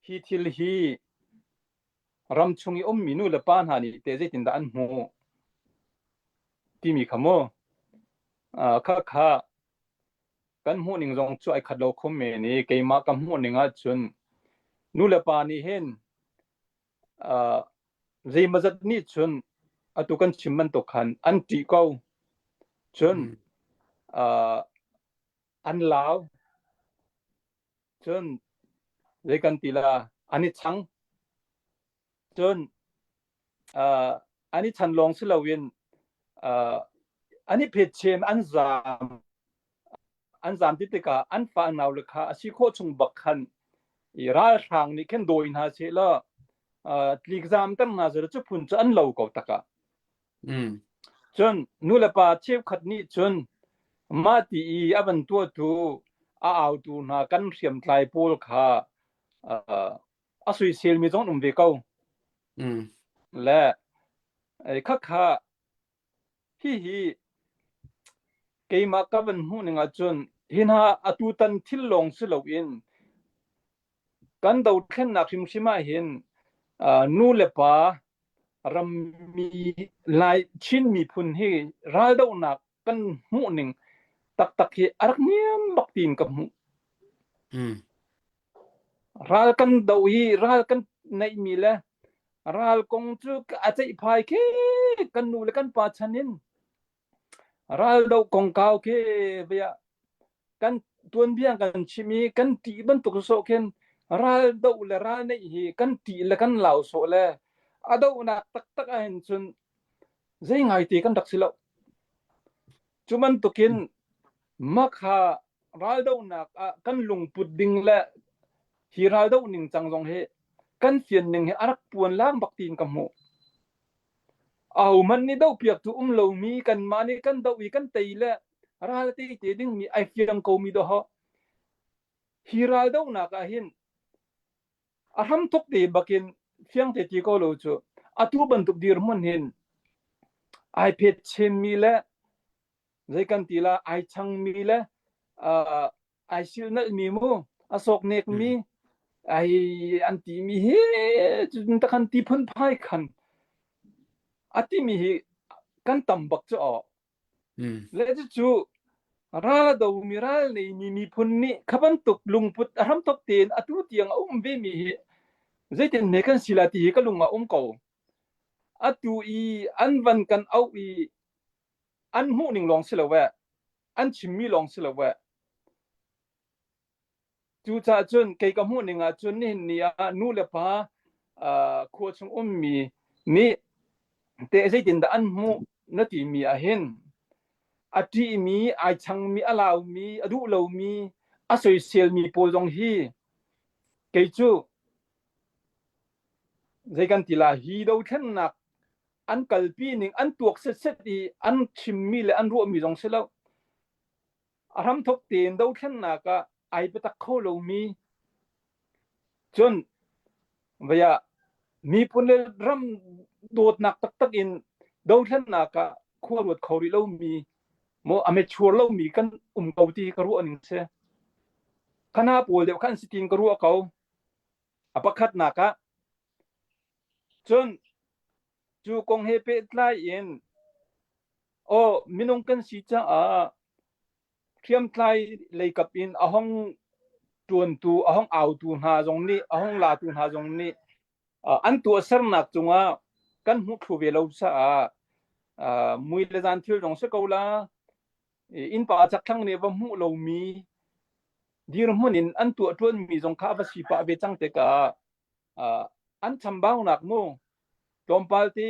hi thil hi ram chung i ummi nu le pa hna nih te zeitindah an hmuh timi kha mu kha kha Kan hmuhning zong cu ai khat lo kho men i keimah ka hmuhning ahcun nulepa nih hin uh, zeimawzat nih cun atu kan chim bantuk khan an ṭih ko. Cun Mm. uh, an lau. Cun zei kan ti la an i chang. Cun uh, an i chan lawng si loin uh, an i phetchem an zaam an zaam ti tikah an fa nau le kha a si khawh chung bak khan i ralhrang nih khin dawi hna seh law uh, tlikzaam ter hna seh cu phun cu an lo ko takah Mm. cun nulepa cheukhat nih cun mah ti i a van tuahtu a autu hna kan hriamtlai pawl kha uh, a soiselmi zong an um ve ko Mm. le khakha hihi keimah ka van hmuh ning ahcun hi hna atutan thil lawng si loin kan dothlennak hrimhrim ah hin nu le pa rammi Lai Chin miphun hi raldohnak kan hmuh ning taktak hi a rak niam bak tiin ka hmuh. Mm. Ral kan do i ral kan neihmi le ral kong cu a ceihphai khi kan nu le kan pa chan in ral do kongkau khi via kan tuanbia kan chim i kan ṭih bantuk sawh khin ral doh le ral neih hi kan ṭih le kan lau sawh le a dohnak taktak ahhin cun zei ngaite kan rak si lo. Cu bantukin makha raldohnak ah kan lungput ding le hi raldoh ning cang zong hi kan fian ning hi a rak puan lang bak tiin ka hmuh. Ahohmanh nih dohpiaktu um lomi kanmah nih kan doh i kan tei le Ral te te dingmi ai fiang komi dawh. Hi ral dohnak ah hin a hramthok te bakin fiang te ti ko lo cu atu bantuk dirhmun hin ai phet chinmi le zei kan ti la ai changmi le uh, ai silnalhmi mu a sawknekmi ai an timi hi cun takhan ti phunphai khan a timi hi kan tam bak cu aw le cu ral a domi ral neimi miphun nih kha bantuk lungput a hramthok tein atu tiang a um vemi hi zeitin hme kan si la ti hi ka lung ah um ko atu i an van kan auh i an hmuh ning lawng si lo eh an chimmi lawng si lo eh cucaah cun kei ka hmuh ning ah cun nihin ni ah nu le pa khua chung ummi nih te zeitindah an hmuh na timi ah hin a ṭihmi ai changmi a laumi a duh lomi a soiselmi pawl zong hi kei cu zei kan ti la hi dothlennak an kalpi ning an tuak setset i an chimmi le an ruahmi zong si lo a hramthok tein dothlennak ah ai biatak kho lomi cun vaya miphun le ram dawtnak taktak in dothlennak ah khua ruat kho rih lomi maw a mature lomi kan um ko ti ka ruah ning si khana pawl deuh khan si tin ka ruah ko a pakhatnak ah Cun cu kong he pehtlai in aw minung kan si caah hriamtlai leikap in a hong ṭuantu, a hong autu hna zong nih, a hong latu hna zong nih an tuahsernak cungah kan hmuh thlu ve lo caah mui le zan thil zong si ko la, innpa chakthlang nih va hmuh lomi dirhmun in an tuah ṭuanmi zong kha a va si pah ve cang tikah an chambaunak mu tlawmpal ti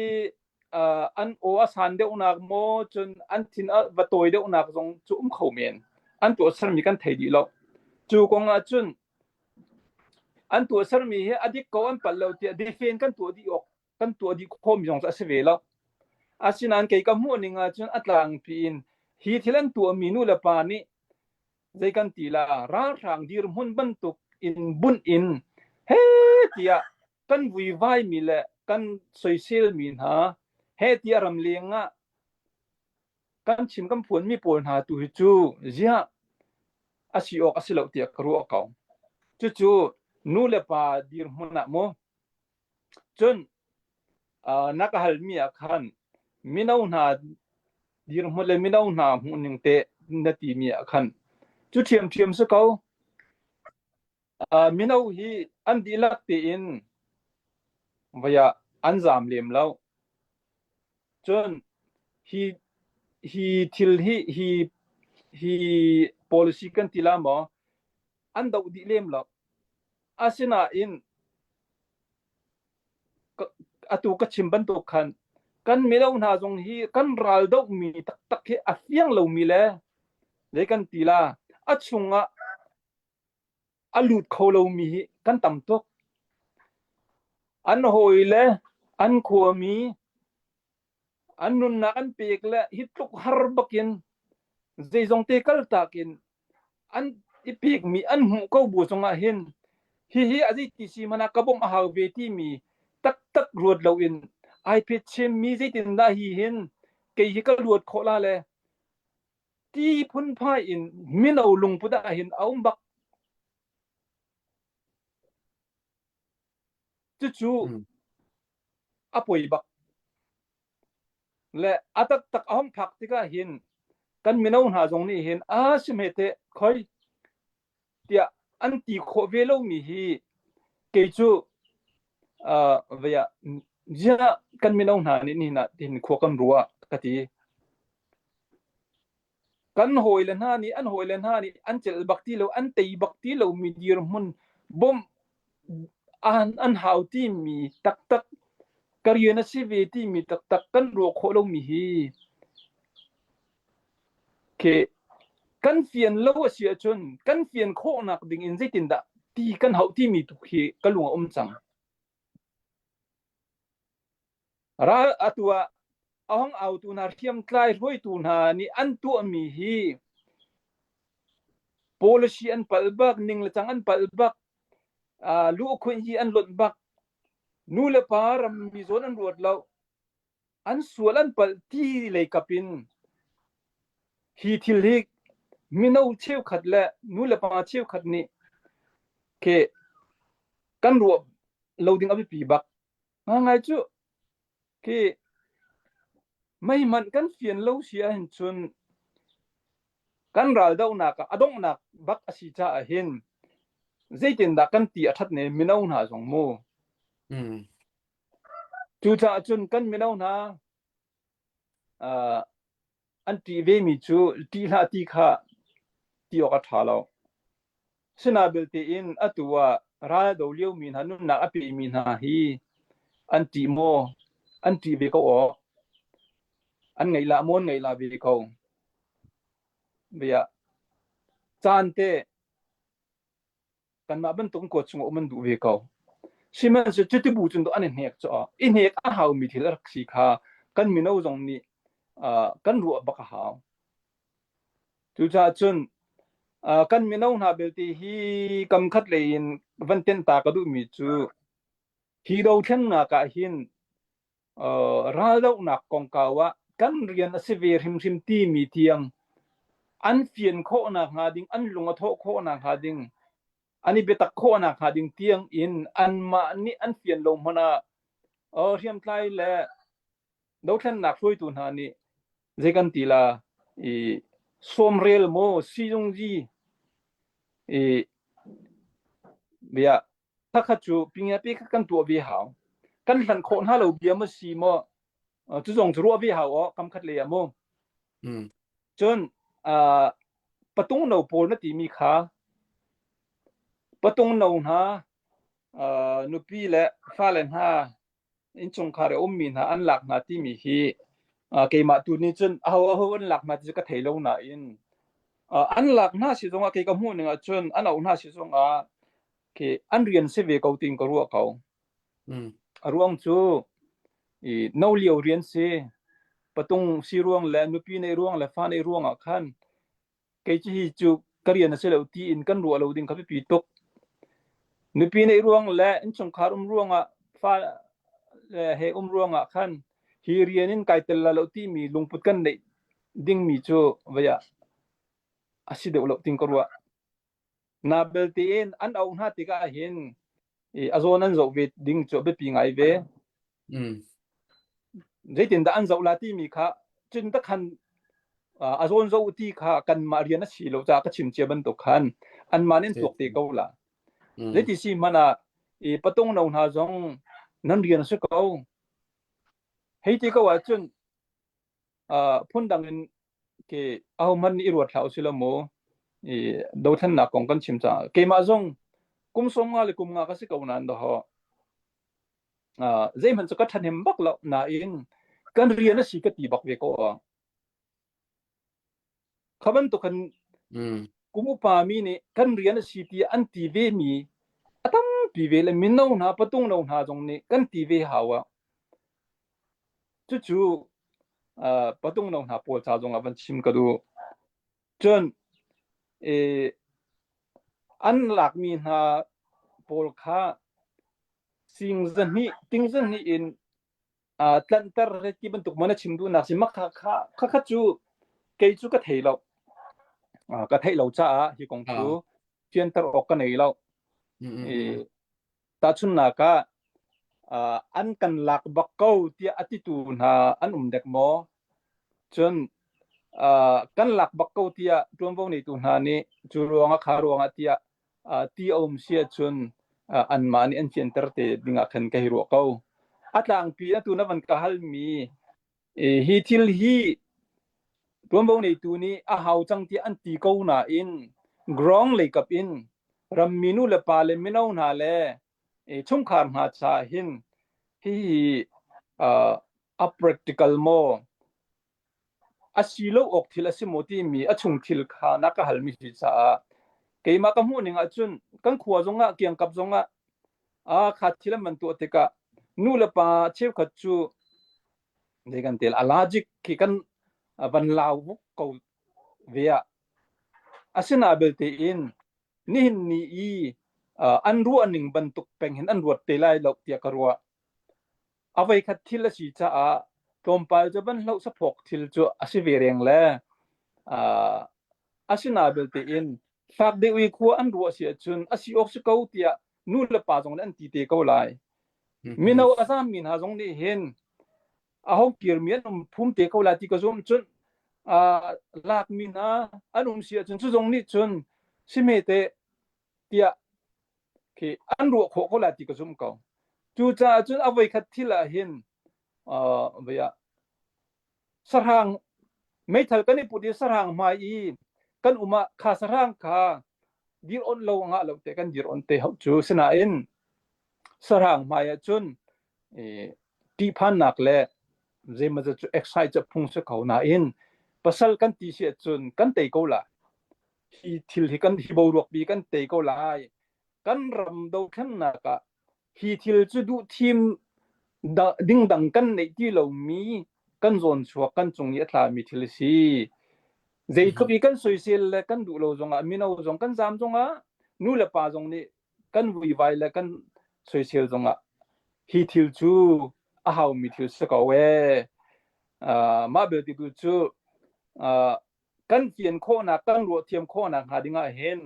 an aw a san deuhnak maw cun an thin a va tawi deuhnak zong cu um kho men an tuahsermi kan thei dih lo cu kong ah cun an tuahsermi hi a dik ko an palh lo tiah defend kan tuah dih awk kan tuah dih khawmi zong cu a si ve lo asinain kei ka hmuh ning ah cun a tlangpi in hi thil an tuahmi nu le pa nih zei kan ti la ralhrang dirhmun bantuk in bunh in he tiah kan vuivai mi le kan soisel mi hna he tiah ramleng ah kan chim kan phuan mi pawl hna tu hi cu ziah a si awk a si lo tiah ka ruah ko cucu nu le pa dirhmun ah mu Cun na ka halmi ah khan mino hna dirhmun le mino hna hmuhning teh na timi ah khan cu ṭhiamṭhiam si ko. Mino hi an dihlak tein voi ah an zaam lem lo. Cun hi hi thil hi hi hi policy kan ti la maw an doh dih lem lo. Asinain atu ka chim bantuk khan kan mino hna zong hi kan ral dohmi taktak hi a fiang lomi le zei kan ti la a chungah a lut kho lomi hi kan tam tuk. An hawi le an khuami an nunnak an pek le hi tluk har bakin zeizong te kaltak in an i pekmi an hmuh ko bu zongah hin hihi a zei ti si hmanh ah ka bawmh a hau ve timi taktak ruat loin ai phet chinmi zeitindah hi hin kei hi ka luat khawh la le ti phunphai in mino lungput ah hin a um bak Cucu a poi bak. Le a taktak a hung phak tikah hin kan mino hna zong nih hin a si hme teh khoi tiah an ti khawh ve lomi hi kei cu uh, vei ah ziah kan mino hna nih nihin ah tihin khua kan ruah ka ti. Kan hawile hna nih an hawile hna nih an celh bak ti lo, an tei bak ti lomi dirhmun bawmh an, an hau timi taktak ka rian a si ve timi taktak kan ruah khawh lomi hi khi kan fian lo a si ahcun kan fian khawhnak ding in zeitindah ti kan hauh timi tu khi ka lung a um cang. Ral atu ah. A hong autu hna hriamtlai hruaitu hna nih an tuahmi hi policy an palh bak, ning le cang an palh bak, luhkhunh hi an lonh bak, nu le pa rammi zawn an ruat lo, an sual an palh ti lei kap in hi thil hi mino cheukhat le nu le pa cheukhat nih ke kan ruah lo ding a biapi bak. Ngai cu khi meihmanh kan fian lo si ahhin cun kan raldohnak ah a donghnak bak a si caah hin zeitindah kan ti a ṭhat ne mino hna zong mu. Cucaah cun kan mino hna uh, an ṭih vemi cu ṭih hlah ti kha ti awk a ṭha lo. Sinain belte in atu ah ral a do liomi hna nunnak a pemi hna hi an ṭih maw? An ṭih ve ko awk. An ngaih lah maw? An ngaih lah ve ko. Bia caan te kanmah bantuk in kuat chungah um an duh ve ko. Sihmanhsehlaw cuti bu cun an i hnek cu i hnek a haumi thil a rak si kha kan mino zong nih uh, kan ruah bak a hau. Cucaah cun uh, kan mino hna belte hi kam khat lei in van tenh ta ka duhmi cu hi dothlennak ah hin raldohnak kongkau ah kan rian a si ve hrimhrim timi tiang an fian khawhnak hnga ding, an lung a thawh khawhnak hnga ding, an i biatak khawhnak hnga ding tiang in anmah nih an fian lo hmanh ah hriamtlai le dothlennak hruaitu hna nih zei kan ti la i sawmrel maw sizungzi i bia Khakhat cu pingiapi kha kan tuah ve hau. Kan hlanh khawh hna lo bia maw si maw cu zong cu ruah ve hau aw kam khat lei ah mu. Cun uh, patung no pawl na timi kha patung no hna uh, nupi le fale hna innchungkhar i ummi hna an lak hna timi hi keimah tu nih cun aho aho an lak hna ti cu ka thei lo nain an lak hna si zongah kei ka hmuh ning ah cun an auh hna si zongah khi an rian si ve ko tiin ka ruah ko. A ruang cu i no lio rian si patung si ruang le nupi nei ruang le fa nei ruang ah khan kei cu hi cu ka rian a si lo tiin kan ruah lo ding kha biapi tuk. Nupi neih ruang le innchungkhar um ruangah fa le he um ruangah khan hi rian in kai tel la lo timi lungput kan neih dingmi cu vei ah a si deuh lo ting ka ruah. Na belte in an auh hna tikah hin i a zawn an zoh ve ding cu a biapi ngai ve. Zeitindah an zoh la timi kha cun ta khan a zawn zoh ti kha kanmah rian a si lo caah ka chim cia bantuk khan anmah nih an tuak te ko la. Zeiti si hmanh ah i patung no hna zong nan rian a si ko. Hei ti ko ahcun phundang in ke ahohmanh nih i ruat hlah usih law mu i dothlennak kong kan chim caah keimah zong kum sawm nga le kum nga ka si ko nain dawh zeihmanh cu ka ṭhahnem bak lo nain kan rian a si ka ti bak ve ko kha bantuk kan kum upa mi nih kan rian a si ti an ti ve mi a tampi ve le mino hna patung no hna zong nih kan ti ve hau ah Cucu patung no hna pawl ca zongah van chim ka duh. Cun an lakmi hna pawl kha sing zahnih, ting zahnih in tlanhter ti bantuk maw na chim duhnak si makha kha khakha cu kei cu ka thei lo. Ka theih lo caah hi kong cu fianter awk ka nei lo. Tahchunhnak ah, an kan lak bak ko tiah a titu hna an um dek maw? Cun kan lak bak ko tiah ṭuanvo neitu hna nih cu ruangah kha ruangah tiah ti a um si ahcun anmah nih an fianter te dingah khan ka hei ruah ko. A tlangpi atu na van ka halmi hi thil hi ṭuanvo neitu nih a hau cang tiah an ti ko nain ground lei kap in rammi nu le pa le mino hna le chungkhar hna caah hin hihi a practical maw a si lo awk thil a si maw timi a chung thil kha na ka halmi si caah keimah ka hmuh ning ahcun kan khua zongah kiangkap zongah a kha thil an van tuah tikah nu le pa cheukhat cu. Zei kan tel allergic khi kan van lau vuk ko ve ah. Asina belte in nihin ni i an ruah ning bantuk peng hin an ruat te lai lo tiah ka ruah. A voikhat thil a si caah tlawmpal cu van hloh saphawk thil cu a si ve reng le asina belte in fak deuh i khua an ruah si ahcun a si awk si ko tiah nu le pa zong nih an ti te ko lai. Mino a zaammi hna zong nih hin a ho kirmi an um phum te ko lai ti ka zum cun lakmi hna an um si ahcun cu zong nih cun sihme te tiah khi an ruah khawh ko lai ti ka zum ko. Cucaah cun a voikhat thil ah hin uh, sahrang meithal kan i put i sahrang hmai i kan um ah kha sahrang kha dir on lo ngah lo te kan dir on te hau cu sinain sahrang hmai ah cun ṭihphannak le zeimawzat cu excite cu phung si ko nain pasal kan ti si ahcun kan tei ko lai. Hi thil hi kan hi boruak bi kan tei ko lai. Kan ram dothlennak ah hi thil cu duh thim ding dang kan neih ti lomi kan zawn chuak kan cung i a tlami thil a si. Zeitluk i kan soisel le kan duh lo zongah mino zong kan zaam zongah nu le pa zong nih kan vuivai le kan soisel zongah hi thil cu a haumi thil si ko ee. Uh, mah belte tu cu uh, kan fian khawhnak kan ruah thiam khawhnak hnga ding ah hin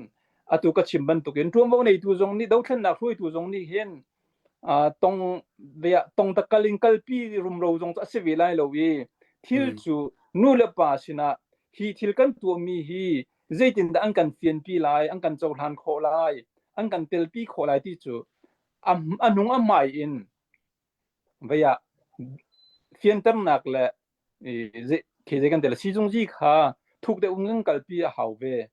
atu ka chim bantukin ṭuanvo neitu zong nih dothlennak hruaitu zong nih hin uh, tong ve tong takal in kalpi rumro zong cu a si ve lai lo i thil cu nu le pa sinah hi thil kan tuahmi hi zeitindah an kan fianpi lai, an kan cohlan khawh lai, an kan telpi khawh lai ti cu a hnung a hmai in vei ah fianternak le khi zei kan tel sizungzi kha thuk deuh in kan kalpi a hau ve.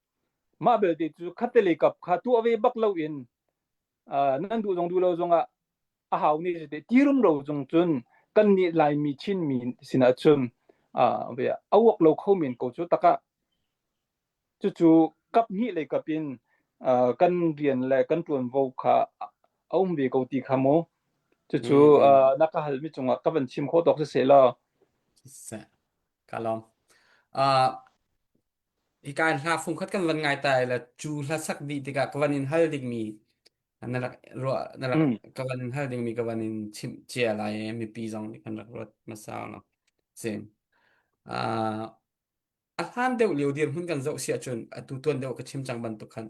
Mah belte cu khatte lei kap kha tuah ve bak lo in nan duh zong duh lo zongah a hau ni te ti rumro zong cun kan nih Laimi Chinmi sinah cun a uak lo kho men ko cu takah cucu kap hnih lei kap in kan rian le kan ṭuanvo kha a um ve ko ti kha mu cucu na ka halmi cungah ka van chim khawh tawk siseh law Ka lawm. Hika in hla fungkhat kan van ngai ta i le cu hla sak dih tikah ka van in hal dingmi na rak ruah na rak ka van in hal dingmi ka van in chimh cia lai i mipi zong nih kan rak ruat hmasa lo. Si. Uh, a hlan deuh lio dirhmun kan zoh si ahcun atu tuan deuh ka chim cang bantuk khan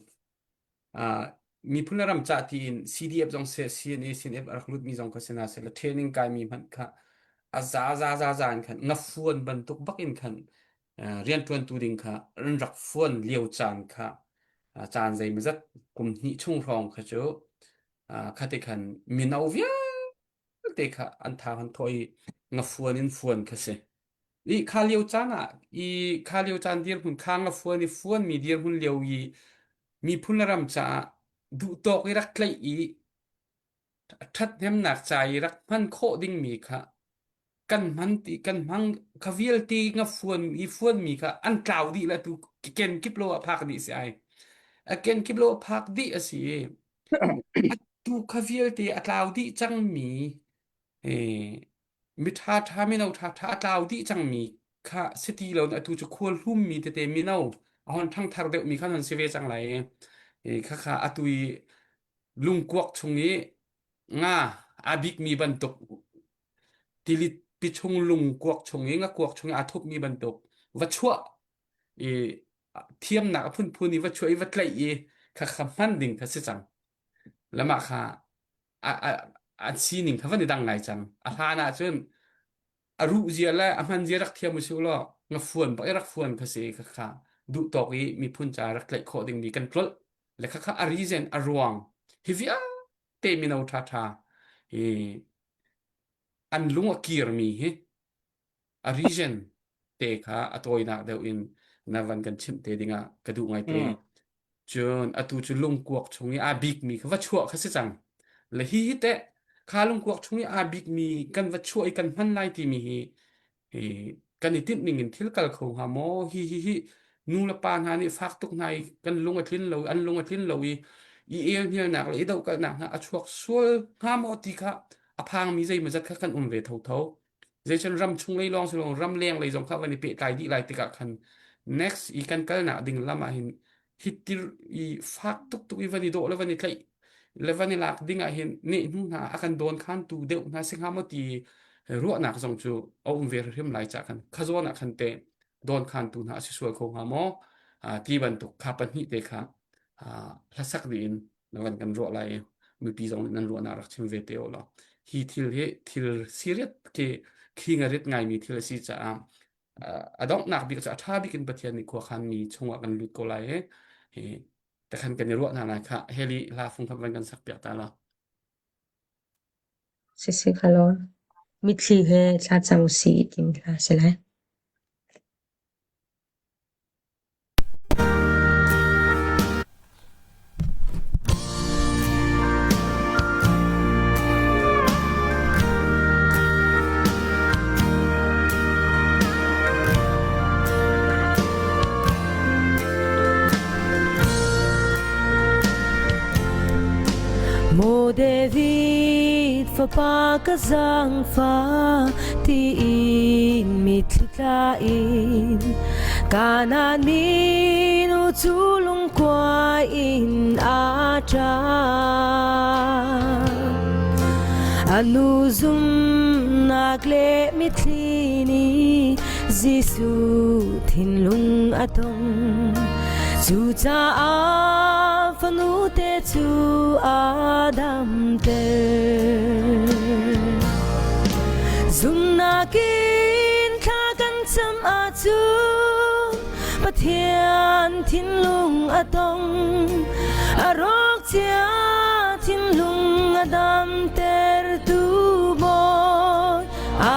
uh, miphun le ram cah tiin CDF zong seh CNA CNF a rak lutmi zong kha si hna seh le training kaimi hmanh kha a za za za za in khan ngafuan bantuk bak in khan uh, rianṭuantu ding kha an rak fuan lio caan kha uh, caan zeimawzat kum hnih chung hrawng kha cu uh, khati khan mino vialte kha an thang an thawh i ngafuan in fuan kha si. I kha lio caan ah i kha lio caan dirhmun kha ngafuan i fuanmi dirhmun lio i miphun le ram caah duhtawk i rak tlaih i ṭhathnemnak ca i rak hman khawh dingmi kha kan hman ti kan hmang kha vialte nga fuan i fuanmi kha an tlau dih le tu ken kip lo ah phak dih si ai a ken kip lo ah phak dih a si i atu kha vialte a tlau dih cangmi mi ṭha ṭha mino ṭha ṭha a tlau dih cangmi kha si ti lo atu cu khual hlummi tete mino a hon ṭhangthar deuhmi khan hon si ve cang lai i khakha atu i lungkuak chung i nga a bikmi bantuk tilit pi chung lungkuak chung i ngakuak chung i aa thupmi bantuk va chuah i thiamnak a phunphun i va chuah i va tlaih i khakha hman ding kha si cang lamah kha a, a, an sining kha van i dang ngai cang. A hlan ahcun a ruh zia le a hman zia rak thiam usih law ngafuan bak i rak fuan kha si kha kha duh tawk i miphun ca rak tlaih khawh dingmi kan tlolh le kha kha a reason a ruang hi vialte mino ṭha ṭha hi an lung a kirmi hi a region te kha a tawinak deuh in na van kan chimh te dingah ka duh ngai te. Cun atu cu lungkuak chung i aa bikmi kha va chuah kha si cang. Le hi hi teh kha lungkuak chung i aa bikmi kan va chuah i kan hman lai timi hi hi kan i tinh ning in thil kal kho hnga maw? Hi hi hi nu le pa hna nih fak tuk hna i kan lung a tlin lo an lung a tlin lo i i elhnialnak le i dohkalhnak hna a chuak sual hnga maw ti kha a phangmi zeimawzat kha kan um ve thotho. Zeicun ram chung lei lawng si lo ram leng lei zong kha van i pehtlai dih lai tikah khan next i kan kalnak ding lam ah hin hi tir i fak tuk tuk i van i dawh le van i tlaih le van i lak ding ah hin neh hnu hna a kan dawn khan tu deuh hna si hnga maw ti ruahnak zong cu a um ve hrim lai ca khan khazawn ah khan te dawn khan tu hna a si sual kho hnga maw ti bantuk kha pahnih te kha hlasak dih in na van kan ruah lai i mipi zong nih nan ruahnak rak chim ve te u law hi thil hi thil serious khi khi ngarit ngaimi thil a si caah a donghnak bik cu a ṭha bik in Pathian nih khuakhan mi chungah kan lut ko lai i hi takhan kan i ruah hna lai kha heli hla fung kha van kan sak piak ta la. Sisi khalo mitthli he thlacam usih timi hla a si lai. Maw David fapa ka zaangfah tiin mitthli tla in Kanaan minu cu lungkuai in a ṭap. A nu zumnak le mitthli nih Jesuh thinlung a tong. Cucaah fanute cu a damter. Zumnak in thla kan cam ahcun Pathian thinlung a tong. A rawk cia thinlung a damtertu Bawi a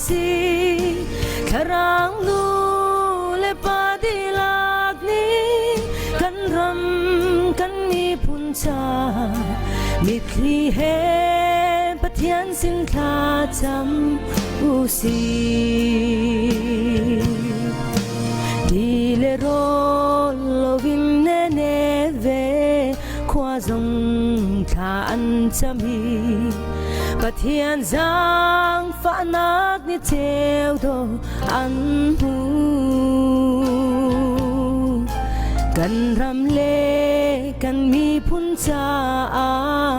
si. Thlarau nu le pa dihlak nih kan ram kan miphun ca mitthli he Pathian sin thla cam usih. Ti le rawl loin Nineveh khua zong thla an cam i Pathian zaangfahnak ni cheu dawh an hmu. Kan ram le kan miphun caah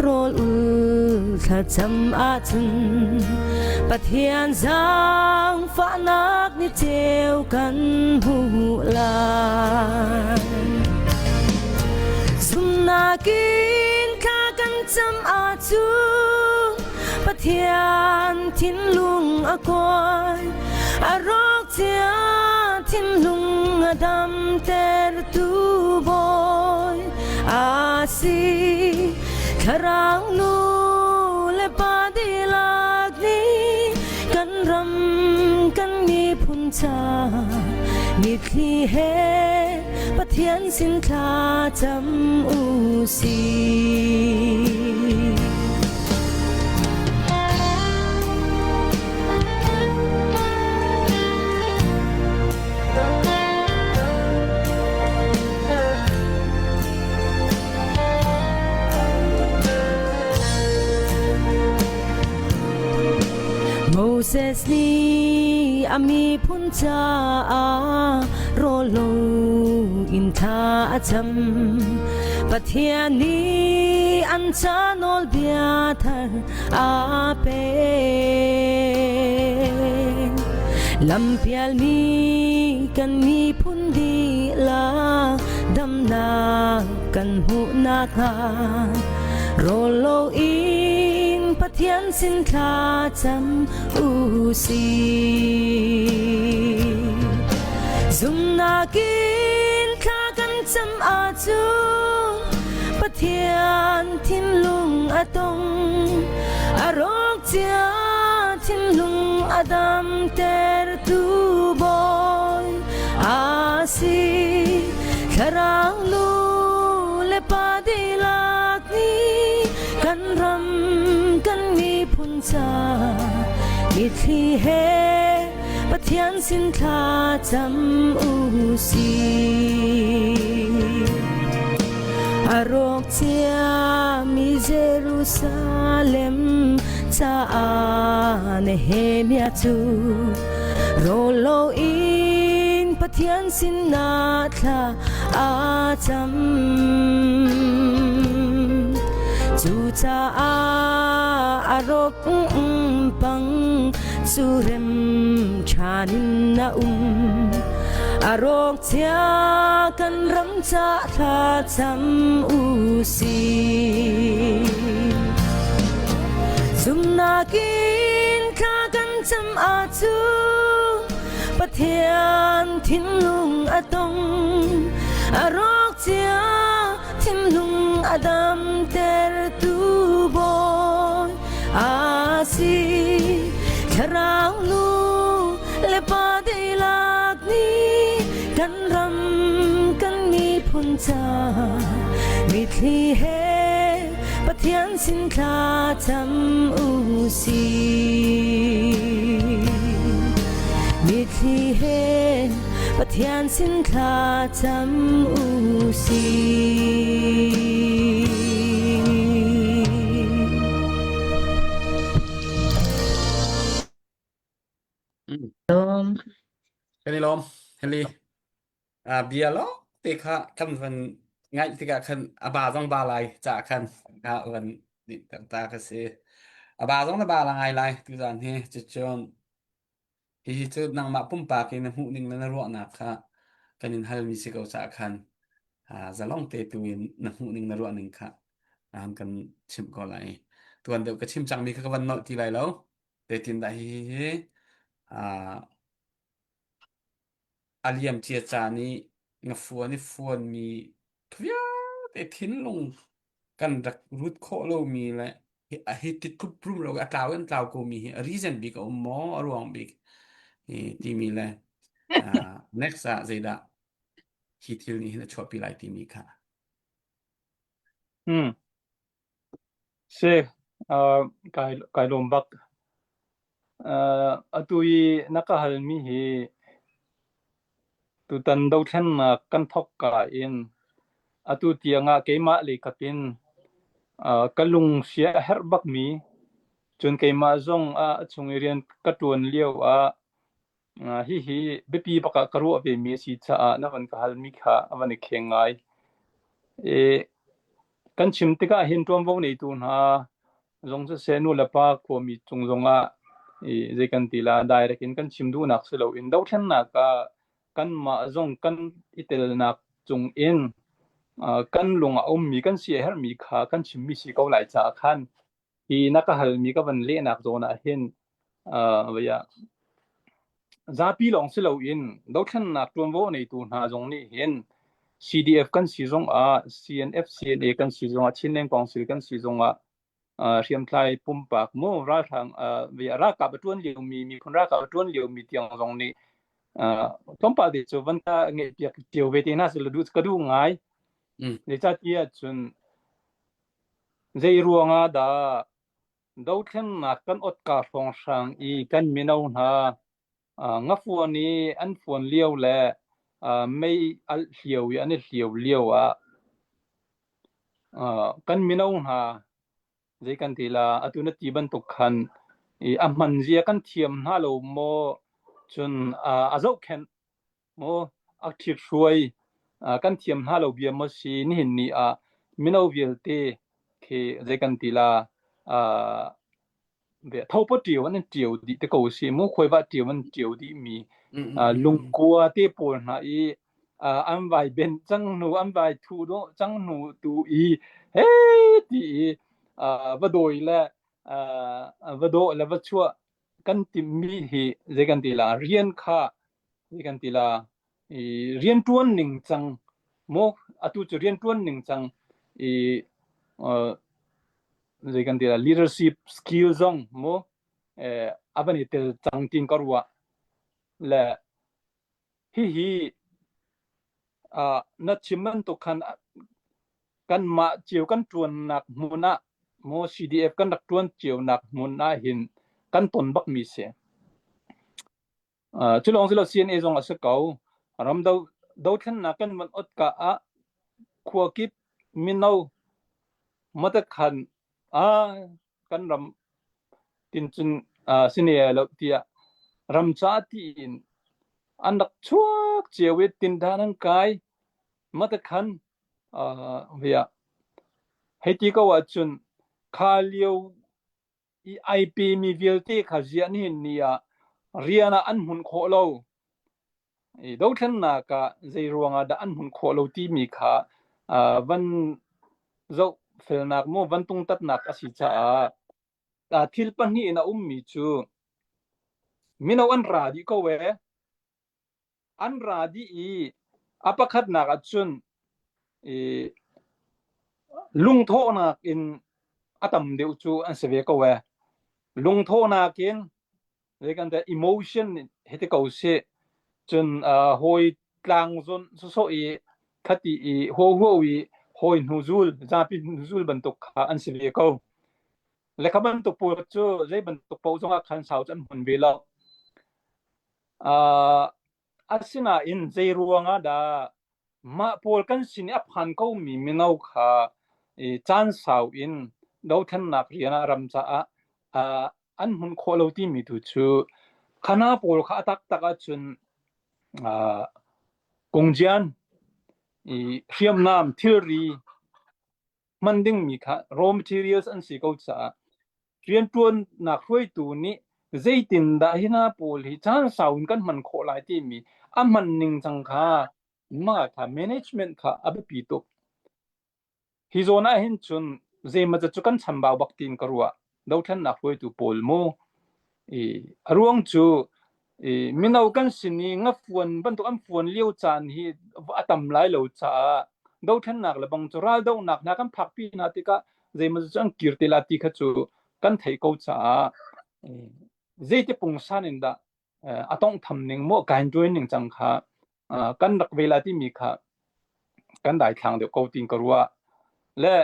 rawl ul thlacam ahcun Pathian zaangfahnak ni ceu kan hmu lai. Zumnak in thla kan cam ahcun Pathian thinlung a kuai, a rawk cia thinlung a damtertu Bawi a si. Thlarau nu le pa dihlak nih kan ram kan miphun ca mitthli he Pathian sin thla cam u sih. Moses nih a miphun caah rawl lo in thla a cam. Pathian nih an ca nawlbia thar a pek. Lampialmi kan miphun dihlak damnak kan hmuh nakhnga rawl loin Pathian sin thla cam u sih. Zumnak in thla kan cam ahcun Pathian thinlung a tong a rawk cia thinlung a damtertu Bawi a si. Thlarau nu le pa dihlak nih kan ram kan miphun ca mitthli he Pathian sin thla cam u sih. A rawk ciami Jerusalem caah Nehemiah cu rawl loin Pathian sinah thla a cam. Cucaah a rawk pang cu rem ṭhan in a um. A rawk cia kan ram ca thla cam u sih. Zumnak in thla kan cam ahcun Pathian thinlung a tong. A rawk cia thinlung a damtertu Bawi a si. Thlarau nu le pa dihlak nih kan ram kan miphun ca mitthli he Pathian sin thla cam u sih. Mitthli he Pathian sin thla cam u sih. Lawm. Kan i lawm. Henry. Ah, bia lawng te kha kan van ngaih tikah khan a ba zong ba lai ca khan a van nih ta ka si. A ba zong na ba la ngai lai tuzan hi cucun hihi cu nangmah pumpak in na hmuh ning le na ruahnak kha kan in halmi si ko caah khan ah, zalong te tu in na hmuh ning na ruah ning kha an kan chimh ko lai. Tuan deuh ka chim cangmi kha ka van nolh ti lai lo. Zeitindah hihi hi ah, a liamcia caan i ngafuan i fuanmi vialte thinlung kan rak rut khawh lomi le hi hi ti tluk rum lo a tlau in tlau komi hi a reason bik a um maw a ruang bik hi timi le ah, next ah zeidah hi thil nih hin a chuahpi lai timi kha Hmm. Si, uh, kai kai lawm bak. Uh, atu i na ka halmi hi tutan dothlennak kan thawk ka in atu tiangah keimah lei kap in uh, ka lung sia a herh bakmi cun keimah zong ah a chung i rian ka ṭuan lio ah uh, hihi biapi bak ah ka ruah vemi a si caah na van ka halmi kha a van i kheng ngai. I kan chim tikah hin ṭuanvo neitu hna zong siseh nu le pa khuami cung zongah i zei kan ti la direct in kan chim duhnak si loin dothlennak ah kanmah zong kan i telnak cung in kan lung a ummi kan si a herhmi kha kan chimmi si ko lai caah khan hi na ka halmi ka van lehnak zawn ah hin uh, zapi lawng si loin dothlennak ṭuanvo neitu hna zong nih hin CDF kan si zong ah CNF CNA kan si zong ah Chinland Council kan si zong ah hriamtlai pumpak mu ralhrang ralkap a ṭuan liomi miphun ralkap a ṭuan liomi tiang zong nih tlawmpal te cu van ka ngeihpiak cio ve te hna sila duh ka duh ngai. Zeicahtiah cun zei ruangah dah Dothlennak kan otka hrawnghrang i kan mino hna ngafuan i an fuan lio le mei alh hlio i an i hlio lio ah kan mino hna zei kan ti la atu na ti bantuk khan i a hman zia kan thiam hna lo maw cun a zohkhenh Maw a ṭhithruai kan thiam hna lo bia maw si nihin ni ah mino vialte khi zei kan ti la thopa ṭio an ṭio dih te ko si mu khuaiva ṭio an ṭio dih mi lungkua te pawl hna i an vai ben cang hnu an vai thu dawh cang hnu tu i he ti i va dawi le va dawh le va chuah kan timmi hi zei kan ti la rian kha zei kan ti la i rianṭuan ning cang maw atu cu rianṭuan ning cang i uh, zei kan ti la leadership skill zong maw eh, a van i tel cang tin ka ruah le hihi uh, na chim bantuk khan kanmah cio kan ṭuannak hmun ah maw CDF kan rak ṭuan cionak hmun ah hin kan ton bakmi si. Uh, cu lawng si lo CNA zong a si ko. Ram do dothlennak kan van ot ka ah khua kip Mino matakhan a kan ram tin cun sine lo tiah ram ca tiin an rak chuak cio i tindan an kai matakhan via hei ti ko ahcun kha lio i ai pemi vialte kha ziah nihin ni ah rian ah an hmun khawh lo i dothlennak ah zei ruangah dah an hmun khawh lo timi kha van zoh felnak maw van tungtatnak a si caah thil pahnih in a ummi cu mino an ra dih ko ee An ra dih i a pakhatnak ah cun i lungthawhnak in a tam deuh cu an si ve ko ee. Lungthawhnak in zei kan ti emotion he ti ko sih. Cun uh, hawi tlang zawn sawsawh i khati i huahuau i hawi hnuzul zapi hnuzul bantuk kha an si ve ko. Le kha bantuk pawl cu zei bantuk paoh zongah khan sau cu an hmun ve lo. Uh, asinain zei ruangah dah mah pawl kan sin i a phan komi mino kha i caan sau in dothlennak rian ah ram caah uh, an hmun khawh lo timi tu cu khana pawl kha a taktak ahcun uh, kungjian i hriamnam thilri hman dingmi kha raw materials an si ko caah rianṭuannak hruaitu nih zeitindah hi hna pawl hi caan sau in kan hman khawh lai timi a hman ning cang kha mah kha management kha a biapi tuk. Hi zawn ah hin cun zeimaw cu kan chambau bak tiin ka ruah. Dothlennak hruaitu pawl mu I a ruang cu i mino kan sin i ngafuan bantuk an fuan lio caan hi a tam lai lo caah dothlennak le bang cu raldohnak hna kan phakpi hna tikah zeimaw cu an kir te la ti kha cu kan theih ko caah zeiti pungsan in dah a tawnghtham ning maw kain ṭuan ning cang kha kan rak ve la timi kha kan daithlang deuh ko tiin ka ruah. Le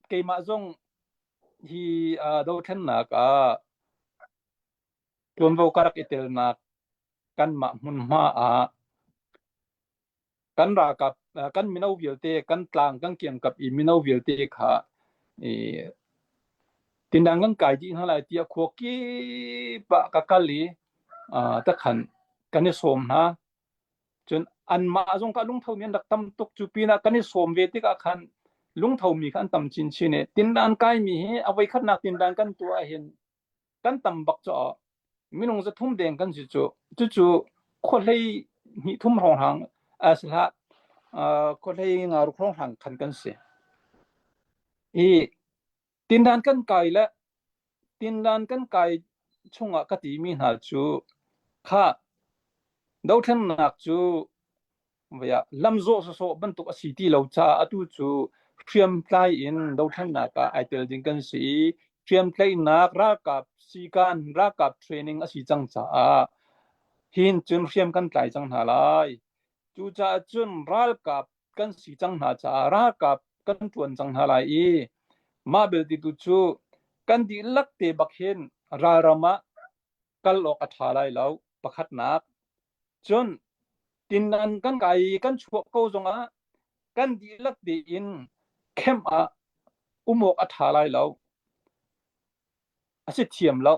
keimah zong hi dothlennak ah ṭuanvo ka rak i telnak kanmah hmunhma ah kan ralkap kan mino vialte kan tlang kan kiangkap i mino vialte kha i tindang kan kai dih hna lai tiah khua kip ah ka kal i takhan kan i sawm hna. Cun anmah zong kha lungthomi an rak tam tuk. Cu pinah kan i sawm ve tikah khan lungthomi kha an tam chinchin i tindan kaimi hi a voikhatnak tindan kan tuah ahhin kan tam bak caah minung 300 deng kan si cu. Cucu khuahlei hnih thum hrawnghrang a si hlah khuahlei nga ruk hrawnghrang khan kan si. I tindan kan kai le Tinlan kan kai chungah ka timi hna cu khah dothlennak cu lamzawh sawsawh bantuk a si ti lo caah atu cu hriamtlai in dothlennak ah ai tel ding kan si i hriamtlaihnak ralkap sikan ralkap training a si cang caah hin cun hriam kan tlai cang hna lai. Cucaah cun ralkap kan si cang hna caah ralkap kan ṭuan cang hna lai i mah belte tu cu kan dihlak te bak hin ralram ah kal awk a ṭha lai lo pakhatnak cun tinnan kan kai i kan chuah ko zongah kan dihlak tein camp ah um awk a ṭha lai lo A si thiam lo.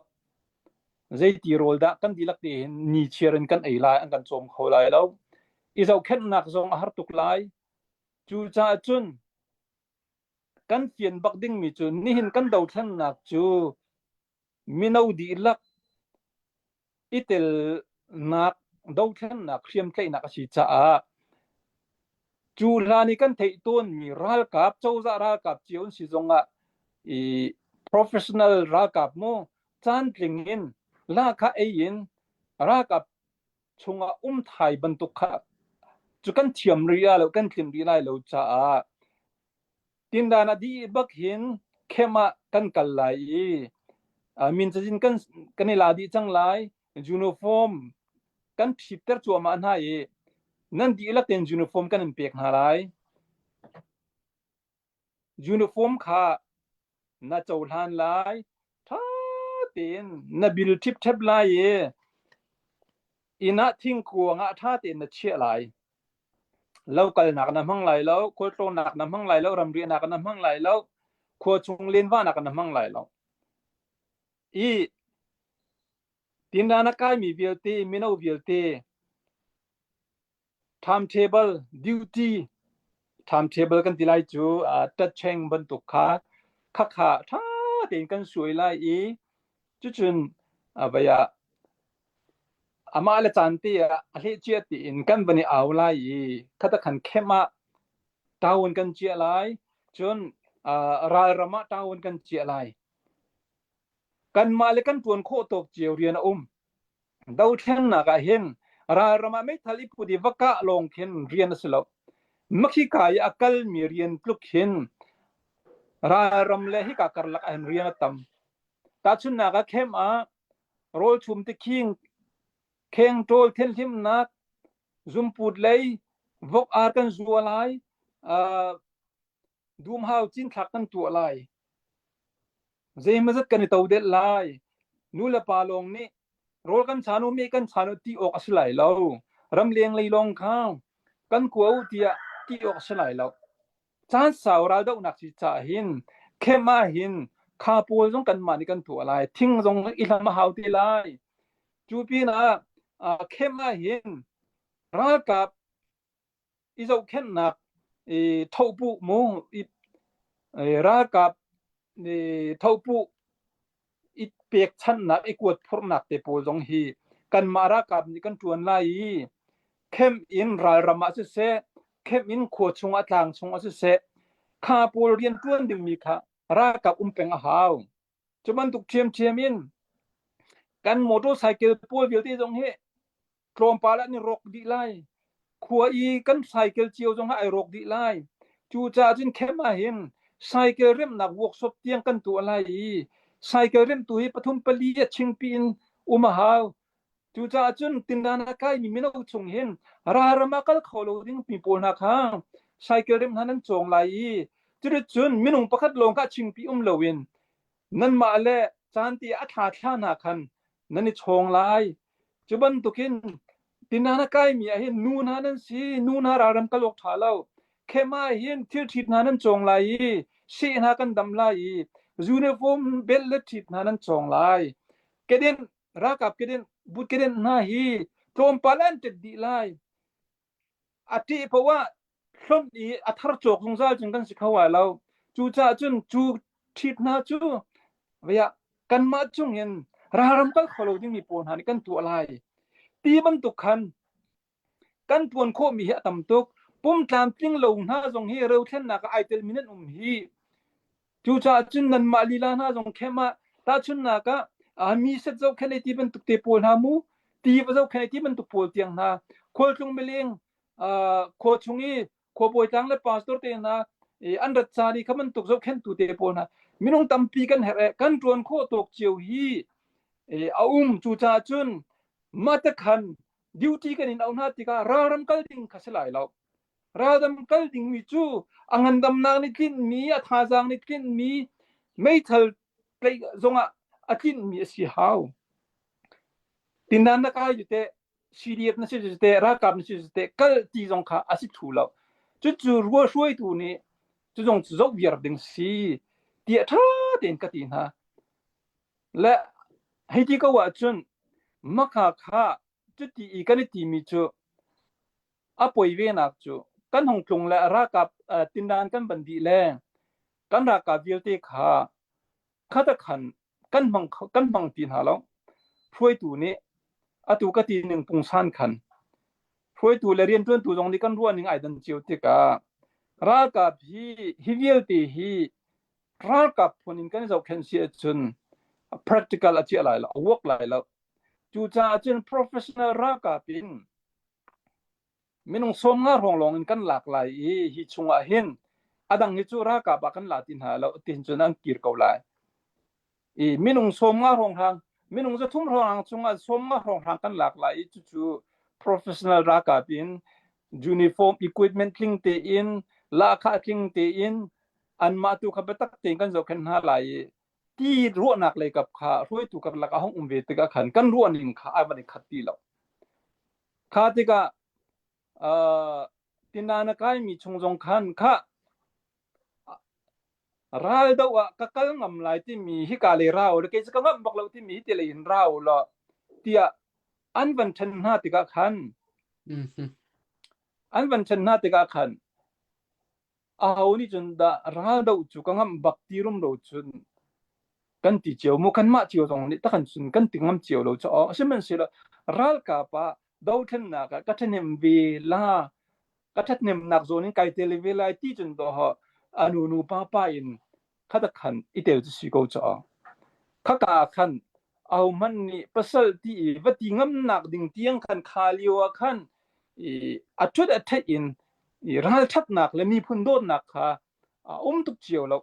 Zeiti rawl dah kan dihlak tein ni chiar in kan ei lai, an kan cawm kho lai lo. I zohkhenhnak zong a har tuk lai. Cucaah cun kan fian bak dingmi cu nihin kan dothlennak cu mino dihlak i telnak dothlennak hriamtlaihnak a si caah cu hlan i kan theih tawnmi ralkap cozah ralkap cio an si zongah i professional ralkap mu caantling in lahkhah ei in ralkap chungah um thai bantuk kha cu kan thiam rih lai lo kan tlin rih lai lo caah Tindan a dih bak hin camp ah kan kal lai i min cazin kan kan i la dih cang lai. Uniform kan ṭhitter cuahmah hna i nan dihlak tein uniform kan in pek hna lai. Uniform kha na cohlan lai. Ṭha tein na bil ṭhipṭhep lai i inn ah thingkuang ah ṭha tein na chiah lai. Lo kalnak na hmang lai lo, khualtlawnnak na hmang lai lo, ramriahnak na hmang lai lo, khua chung lenvahnak na hmang lai lo. I tindan a kaimi vialte, mino vialte, timetable, duty, timetable kan ti lai cu tatcheng bantuk kha khakha ṭha tein kan suai lai i cucun vei ah amah le caan te ah a hleh cia tiin kan van i au lai i khata khan khem ah town kan ciah lai cun ralram ah town kan ciah lai kanmah le kan ṭuan khawh tawk cio rian a um dothlennak ah hin ralram ah meithal i put i va kah lawng khin rian a si lo makhika i a kalmi rian tluk hin ralram le hika karlak ah hin rian a tam tahchunhnak ah khem ah rawlchum tikhing kheng ṭawl thianhlimnak zumput lei vok ar kan zua lai dumhau cinthlak kan tuah lai zeimazat kan i todelh lai nu le pa lawng nih rawl kan chan u meh kan chan u ti awk a si lai lo ramleng lei lawng kha kan kua u tiah ti awk a si lai lo Caan sau raldohnak si caah hin khem ah hin kha pawl zong kanmah nih kan tuah lai. Thing zong i hlam a hau te lai. Cu pinah khem ah hin ralkap i zohkhenhnak i thohpuh mu i ralkap i thohpuh i pekchanhnak i kuat phurhnak te pawl zong hi kanmah ralkap nih kan ṭuan lai i khem in ralram ah siseh khem in khua chungah tlang chungah siseh kha pawl rian ṭuan dingmi kha ralkap um peng a hau. Cu bantuk ṭhiamṭhiam in kan motorcycle pawl vialte zong hi tlawmpal ah an i rawk dih lai. Khua i kan cycle cio zong ah ai rawk dih lai. Cucaah cun khem ah hin cycle remhnak workshop tiang kan tuah lai i cycle remhtu hi pathum pali a chingpi in um a hau. Cucaah cun tindan a kaimi mino chung hin ralram ah kal kho lo ding mi pawl hna kha cycle remh hna nan cawng lai i cuticun minung pakhat lawng kha chingpi um loin nanmah le caan ti a thla thla hna khan nan i chawng lai. Cu bantukin tinan a kaimi ah hin nu hna nan si, nu hna ralram kal awk ṭha lo. Khem ah hin thil ṭhit hna nan cawng lai i seh hna kan dam lai i uniform bel le ṭhit hna nan cawng lai. Kedenh ralkap kedenh but kedenh hna hi tlawmpal an ṭet dih lai. A ṭeh paoh ah hlonh i a thar cawk zungzal cun kan si kho lai lo. Cucaah cun cu ṭhit hna cu vei ah kanmah chungin ralram kal kho lo dingmi pawl hna nih kan tuah lai. Ti bantuk khan kan ṭuan khawhmi hi a tam tuk. Pum tlamtling lo hna zong hi rothlennak ah ai telmi nan um hi. Cucaah cun nanmah lila hna zong khem ah tahchunhnak ah mi set zohkhenh ei ti bantuk te pawl hna mu, ti va zohkhenh ei ti bantuk pawl tiang hna khualtlung mileng khua chung i khuabawi tlang le pastor te hna an rat caan i kha bantuk zohkhenhtu te pawl hna minung tampi kan herh kan ṭuan khawh tawk cio hi a um cucaah cun mah te khan duty kan in auh hna tikah ralram kal ding kha si lai lo ralram kal dingmi cu a ngandamnak nih tlinhmi a thazaang nih tlinhmi meithal tlaih zongah a tlinhmi a si hau tindan na kai ju teh CDF na si teh ralkap na si teh kal ti zong kha a si thu lo cucu rua hruaitu nih cu zong cu zoh viar ding si tiah ṭha tein ka ti hna le hei ti ko ahcun maka kha cuti i kan i timi cu a poi ve nak cu kan hung tlung le ralkap tindan kan ban dih le kan ralkap vialte kha khata khan kan hmang kan hmang ti hna lo hruaitu nih atu ka ti ning pungsan khan hruaitu le rianṭuantu zong nih kan ruah ning ai dan cio tikah ralkap hi hi vialte hi ralkap phun in kan zohkhenh si ahcun practical a chiah lai lo a work lai lo cucaah cun professional ralkap in Minung 50 hrawng lawng in kan lak lai i hi chungah hin a dang hi cu ralkap ah kan la ti hna lo ti cun an kir ko lai. I minung 50 hrawng hrang minung 300 hrawng chungah 50 hrawng hrang kan lak lai i cucu professional ralkap in uniform equipment tling tein lahkhah tling tein anmah tu kha biatak tein kan zohkhenh hna lai i ti ruahnak lei kap kha hruaitu karlak a hung um ve tikah khan kan ruahning kha ai van i khat ti lo. Kha tikah uh, Tina na kaimi chung zong khan khah ral do ah ka kal ngam lai timi hika lei ra u law kei cu ka ngamh bak lo timi hi ti lei in ra u law tiah an van ṭhen hna tikah khan an van ṭhen hna tikah khan aho nih cun dah ral doh cu ka ngamh bak ti rumro cun kan ti cio mu kanmah cio zong nih takhan cun kan ti ngam cio lo cu sihmanhsehlaw ralkap ah dothlennak ah ka ṭhahnem ve la ka ṭhathnemnak zawn in kai tel ve lai ti cun dawh a nu nu pa pa in khata khan i tel cu si ko caw khaka khan ahohmanh nih pasal ti i va ti ngamnak ding tiang khan kha lio ah khan i a ṭhut a theih in i ralṭhatnak le miphun dawtnak kha a um tuk cio lo.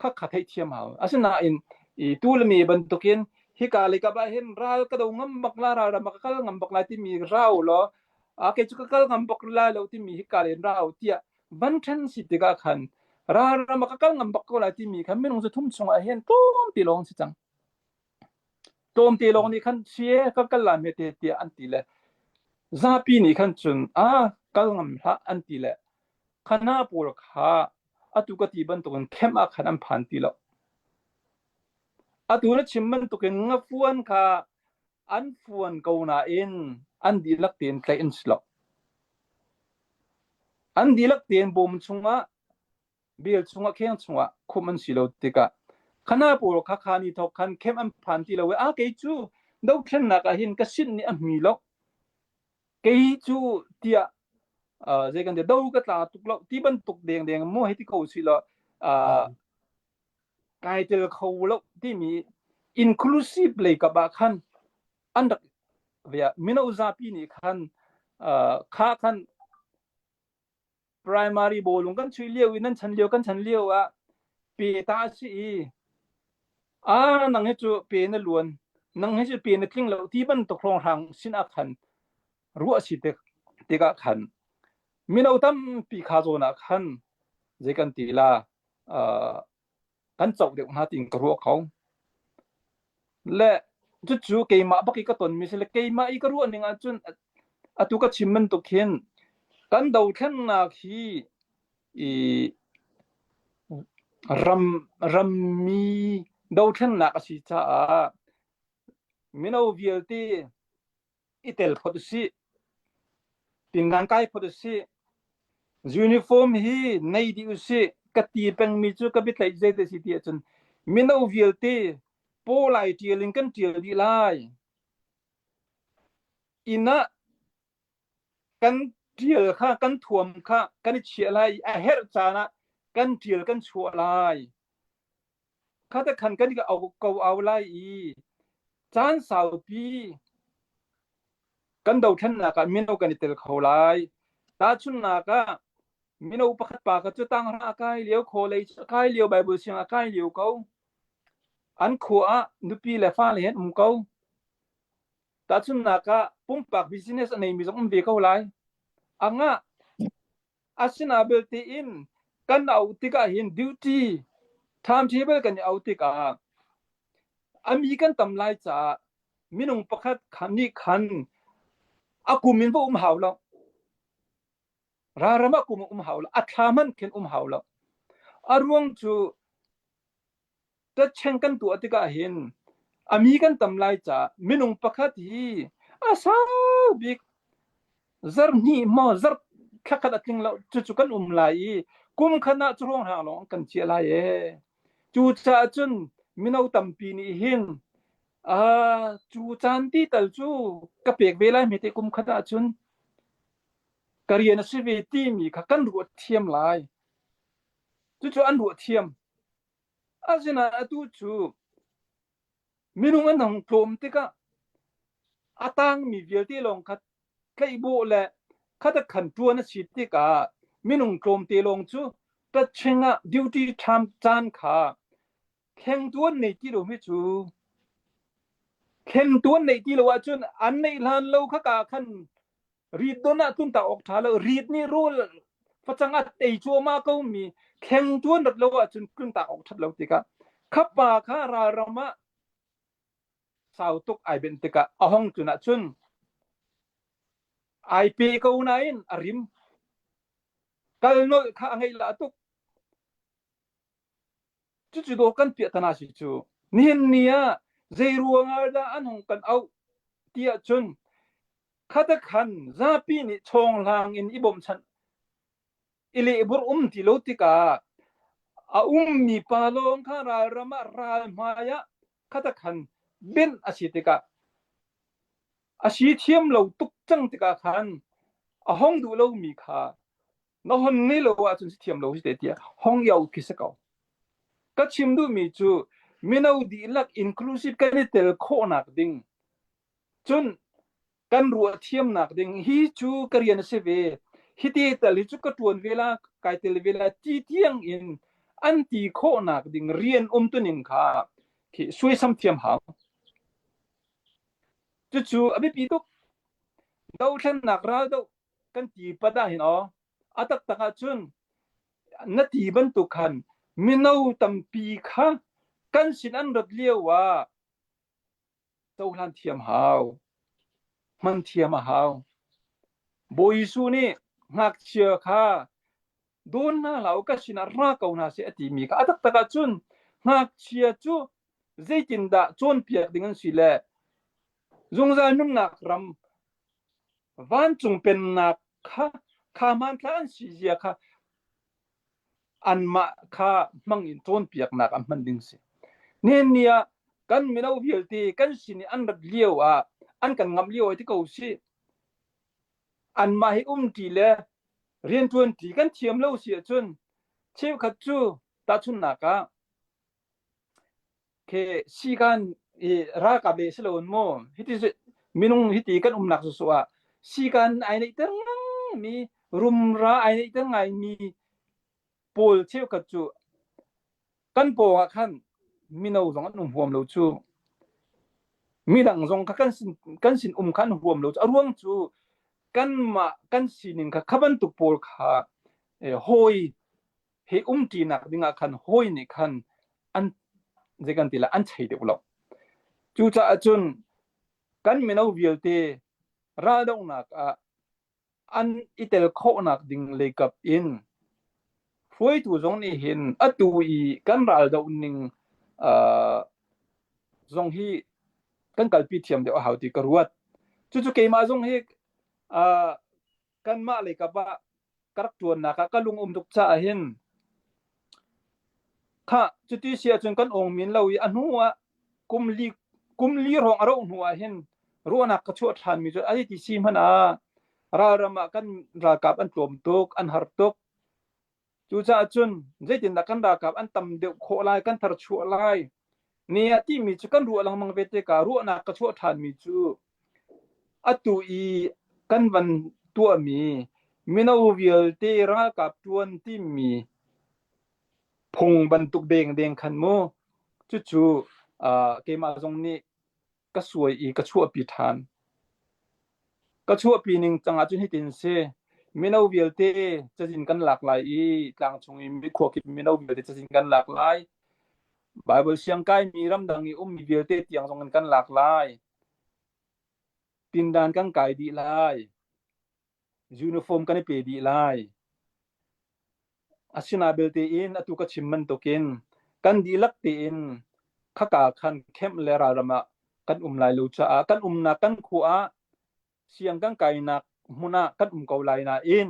Khakha theihthiam hau. Asinain i tu le mi bantukin hika le kap ah hin ral ka do ngam bak la ral ram ka kal ngam bak lai timi rau law a kei cu ka kal ngam bak lai lo timi hika le rau tiah van ṭhen si tikah khan ral ram ka kal ngam bak ko lai timi khan minung zu thum chungah hin tlawmte lawng si cang. Tlawmte lawng nih khan sie ka kal lai me te tiah an ti le zapi nih khan cun a kal ngam hlah an ti le khana pawl kha atu ka ti bantukin camp ah khan an phan ti lo. Atu na chim bantukin ngafuan kha an fuan ko nain an dihlak tein tlaih an si lo. An dihlak tein bawm chungah bel chungah kheng chungah khumh an si lo tikah khana pawl kha kha ni thok khan camp an phan ti lo i a kei cu dothlennak ah hin ka sin nih a hmi lo kei cu tiah zei kan ti do ka tla tuk lo ti bantuk deng deng mu hei ti ko si lo kai tel kho lo timi inclusive lei kap ah khan an rak via mino zapi nih khan kha khan primary bawlung kan chuih lio i nan chan lio kan chan lio ah pe ta a si i a nang hi cu pe na luan nang hi cu pe na tling lo ti bantuk hrawnghrang sin ah khan ruah si tik tikah khan mino tampi kha zawn ah khan zei kan ti la kan coh deuh hna tiin ka ruah kho. Le cucu keimah bak i ka tonmi si le keimah i ka ruah ning ahcun atu ka chim bantuk hin kan dothlennak hi i ram rammi dothlennak a si caah mino vialte i tel phot usih. Tingan kai phot usih. Uniform hi nei dih usih. Ka ti pengmi cu ka biatlaih zei te si ti ahcun mino vialte paw lai ṭial in kan ṭial dih lai. Inn ah kan ṭial kha kan thuam kha kan i chiah lai i a herh caan ah kan ṭial kan chuah lai. Kha khan kan i ko au lai i caan saupi kan dothlennak ah mino kan i tel kho lai. Tahchunhnak ah mino pakhat pa kha cu tanghra a kai lio, college a kai lio, Bible siang a kai lio ko. An khua ah nupi le fale he an um ko. Tahchunhnak ah pumpak business a neimi zong um ve ko lai. A ngah Asina belte in kan auh tikah hin duty timetable kan i auh tikah a mi kan tam lai caah minung pakhat nih khan a kum in va um hau lo. Ralram ah kum um hau lo. A thla hmanh khin um hau lo. A ruang cu Tacheng kan tuah tikah hin a mi kan tam lai caah minung pakhat hi a sau bik zarh hnih maw zarh thlakhat a tling lo cucu kan um lai i kum khat ah cu ruang lawng kan chiah lai ee. Cucaah cun mino tampi nih hin cu caan ti tal cu ka pek ve lai hme te kum khat ahcun ka rian a si ve timi kha kan ruat thiam lai. Cucu an ruah thiam. Asinain atu cu minung an hung tlawm tikah a tangmi vialte lawng kha tlaihbawh le khatakhan ṭuan a si tikah minung tlawmte lawng cu taching ah duty ṭham caan kha thlengtu an nei ti lomi cu thlengtu an neih ti lo ahcun an neih hlan lo kha ka khan Rit don ah tluntak awk ṭha lo. Rit nih rawl facang a ei cuahmah ko mi thleng tuan rat lo ahcun tluntak awk ṭhat lo tikah khapa kha ralram ah sau tuk ai benh tikah a hong tlun ahcun ai pe ko nain a rim. Kal nolh kha a ngeih lah tuk. Cucu dawh kan piahtana si cu. Nihin ni ah zei ruangah dah an hung kan auh tiah cun khata khan zapi nih chawnghlang in i bawmhchanh i lehburh um ti lo tikah a ummi pa lawng kha ralram ah ral hmai ah khata khan benh a si tikah a si thiam lo tuk cang tikah khan a hong duh lomi kha na hon ngei lo ahcun si thiam lo si te tiah hong iau khi si ko. Ka chim duhmi cu mino dihlak inclusive kan i tel khawhnak ding cun kan ruah thiamnak ding hi cu ka rian a si ve hiti tal hi cu ka ṭuan ve la kai tel ve la ti tiang in an ti khawhnak ding rian umtuning kha khi suaisam thiam hau. Cucu a biapi tuk. Dothlennak raldoh kan ti pat ah hin aw a taktak ahcun na ti bantuk khan mino tampi kha kan sin an rat lio ah cohlan thiam hau hman thiam a hau Bawi Jesuh nih ngakchia kha dawn hna hlah u ka sinah ra ko hna seh a timi kha a taktak ahcun ngakchia cu zeitindah cawnpiak ding an si le zungzal nunnak ram vancung pennak kha kha hmanthlak an si zia kha anmah kha hmang in cawnpiaknak an hman ding si. Nihin ni ah kan mino vialte kan sin i an rat lio ah an kan ngamh lio ai ti ko si. Anmah hi umṭi le rianṭuanṭi kan thiam lo si ahcun cheukhat cu tahchunhnak ah Khi sikan i ralkap le si loin maw hiti minung hiti kan umnak sawsawh ah sikan ai neihter mi rumra ai neihter ngaimi pawl cheukhat cu kan pawng ah khan mino zong an um huam lo cu midang zong kha kan sin kan sin um kha an huam lo cu a ruang cu kanmah kan sining kha kha bantuk pawl kha hawi he umṭinak dingah khan hawi nih khan an zei kan ti lai an chei deuh lo. Cucaah cun kan mino vialte raldohnak ah an i tel khawhnak ding leikap in hruaitu zong nih hin atu i kan raldoh ning uh, zong hi kan kalpi thiam deuh a hau ti ka ruat. Cucu keimah zong hi uh, kanmah leikap ah ka rak ṭuannak ah ka lung um tuk caah hin khah cuti si ahcun kan ong min lo i a hnu ah kum li kum li hrawng a rauh hnu ah hin ruahnak ka chuah ṭhanmi cu ai ti si hmanh ah ralram ah kan ralkap an tlawm tuk an har tuk Cucaah cun zeitindah kan ralkap an tam deuh khawh lai, kan tharchuah lai? Ni ah timi cu kan ruah lengmang ve tikah ruahnak ka chuah ṭhanmi cu atu i kan van tuahmi mino vialte ralkap ṭuan timi phung bantuk dengdeng khan mu cucu uh, keimah zong nih ka suai i ka chuahpi ṭhan. Ka chuahpi ning cang ahcun hitin si. Mino vialte cazin kan lak lai i tlangchung i khua kip mino vialte cazin kan lak lai. Bible siang kaimi ramdang i ummi vialte tiang zong in kan lak lai. Tindan kan kai dih lai. Uniform kan i pe dih lai. Asina belte in atu ka chim bantukin kan dihlak tein khaka khan camp le ralram ah kan um lai lo caah kan umnak kan khua ah siang kan kainak hmun ah kan um ko lai nain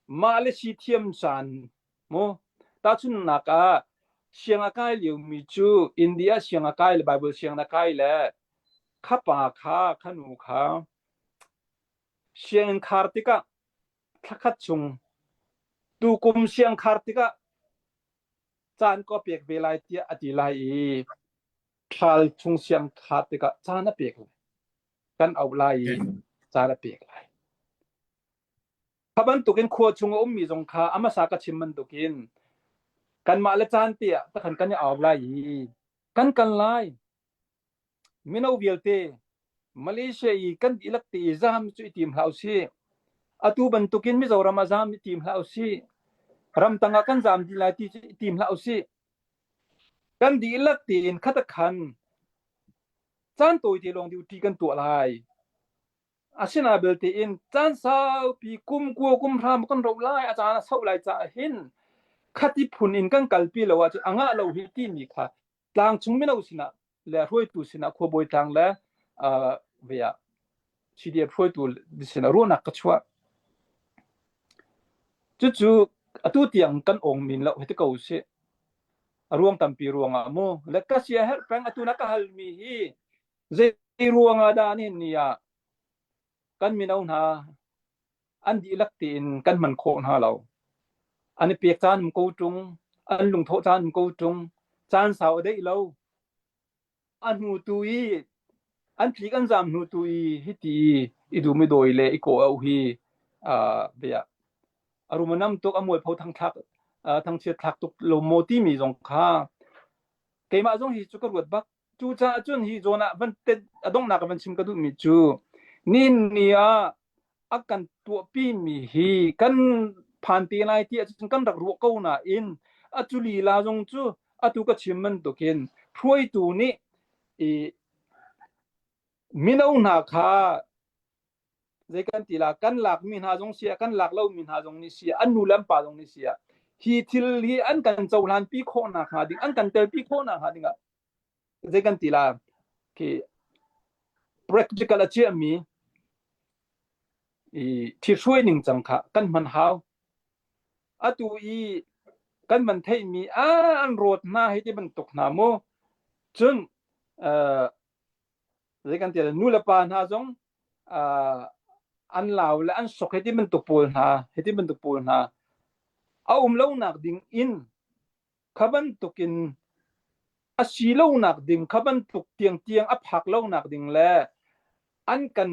mah le si thiam caan mu tahchunhnak ah siang a kai liomi cu India siang a kai le Bible siang a kai le kha pa kha kha nu kha sianginn khar tikah thlakhat chung tukum siangkhar tikah caan ka pek ve lai tiah a ti lai i thal chung siangkhar tikah caan a pek lai kan auh lai i caan a pek lai kha bantukin khua chung a ummi zong kha a hmasa ka chim bantukin kanmah le caan te ah takhan kan i au lai i kan kal lai Mino vialte Malaysia i kan dihlak te i zaam cu i tim hlah usih. Atu bantukin Mizoram ah zaam i tim hlah usih. Ramtang ah kan zaam dih lai ti cu i tim hlah usih. Kan dihlak tein khat a khan caan tawite lawng duty kan tuah lai. Asina belte in caan saupi kum kua kum hram kan ro lai a caan a sauh lai caah hin khati phun in kan kalpi lo ahcun a ngah lo hi timi kha tlangchung mino sinah le hruaitu sinah khuabawi tlang le uh, vea CDF hruaitu sinah ruahnak ka chuah. Cucu atu tiang kan ong min lo hiti ko si. A ruang tampi ruangah mu le ka sia herh peng atu na ka halmi hi zei ruangah dah nihin ni ah kan mino hna an dihlak tein kan hman khawh hna lo. An i pek caan um ko ṭung, an lungthawh caan um ko ṭung, caan sau a deih lo. A hnu tu i an tlik an zaam hnu tu i hiti i dum i dawi le i kawh auh hi uh, bia a rum a nam tuk a mualpho thangthlak uh, thangchiat thlak tuk lo maw timi zong kha keimah zong hi cu ka ruat bak Cucaah cun hi zawn ah van tet a donghnak ah van chim ka duhmi cu nihin ni ah a kan tuahpimi hi kan phan te lai ti ahcun kan rak ruah ko nain atu lila zong cu atu ka chim bantukin hruaitu nih i mino hna kha zei kan ti la kan lakmi hna zong si ah kan lak lomi hna zong nih si ah an nu le an pa zong nih si ah hi thil hi an kan cohlan pi khawh nak hnga ding an kan telpi khawh nak hnga ding ah zei kan ti la khi practical a chiahmi i thihruai ning cang kha kan hman hau atu i kan man theihmi a an rawt hna hei ti bantuk hna mu cun zei kan ti nu le pa hna zong an lau le an sok hei ti bantuk pawl hna hei ti bantuk pawl hna a um lonak ding in kha bantukin a si lonak ding kha bantuk tiangtiang a phak lonak ding le an kan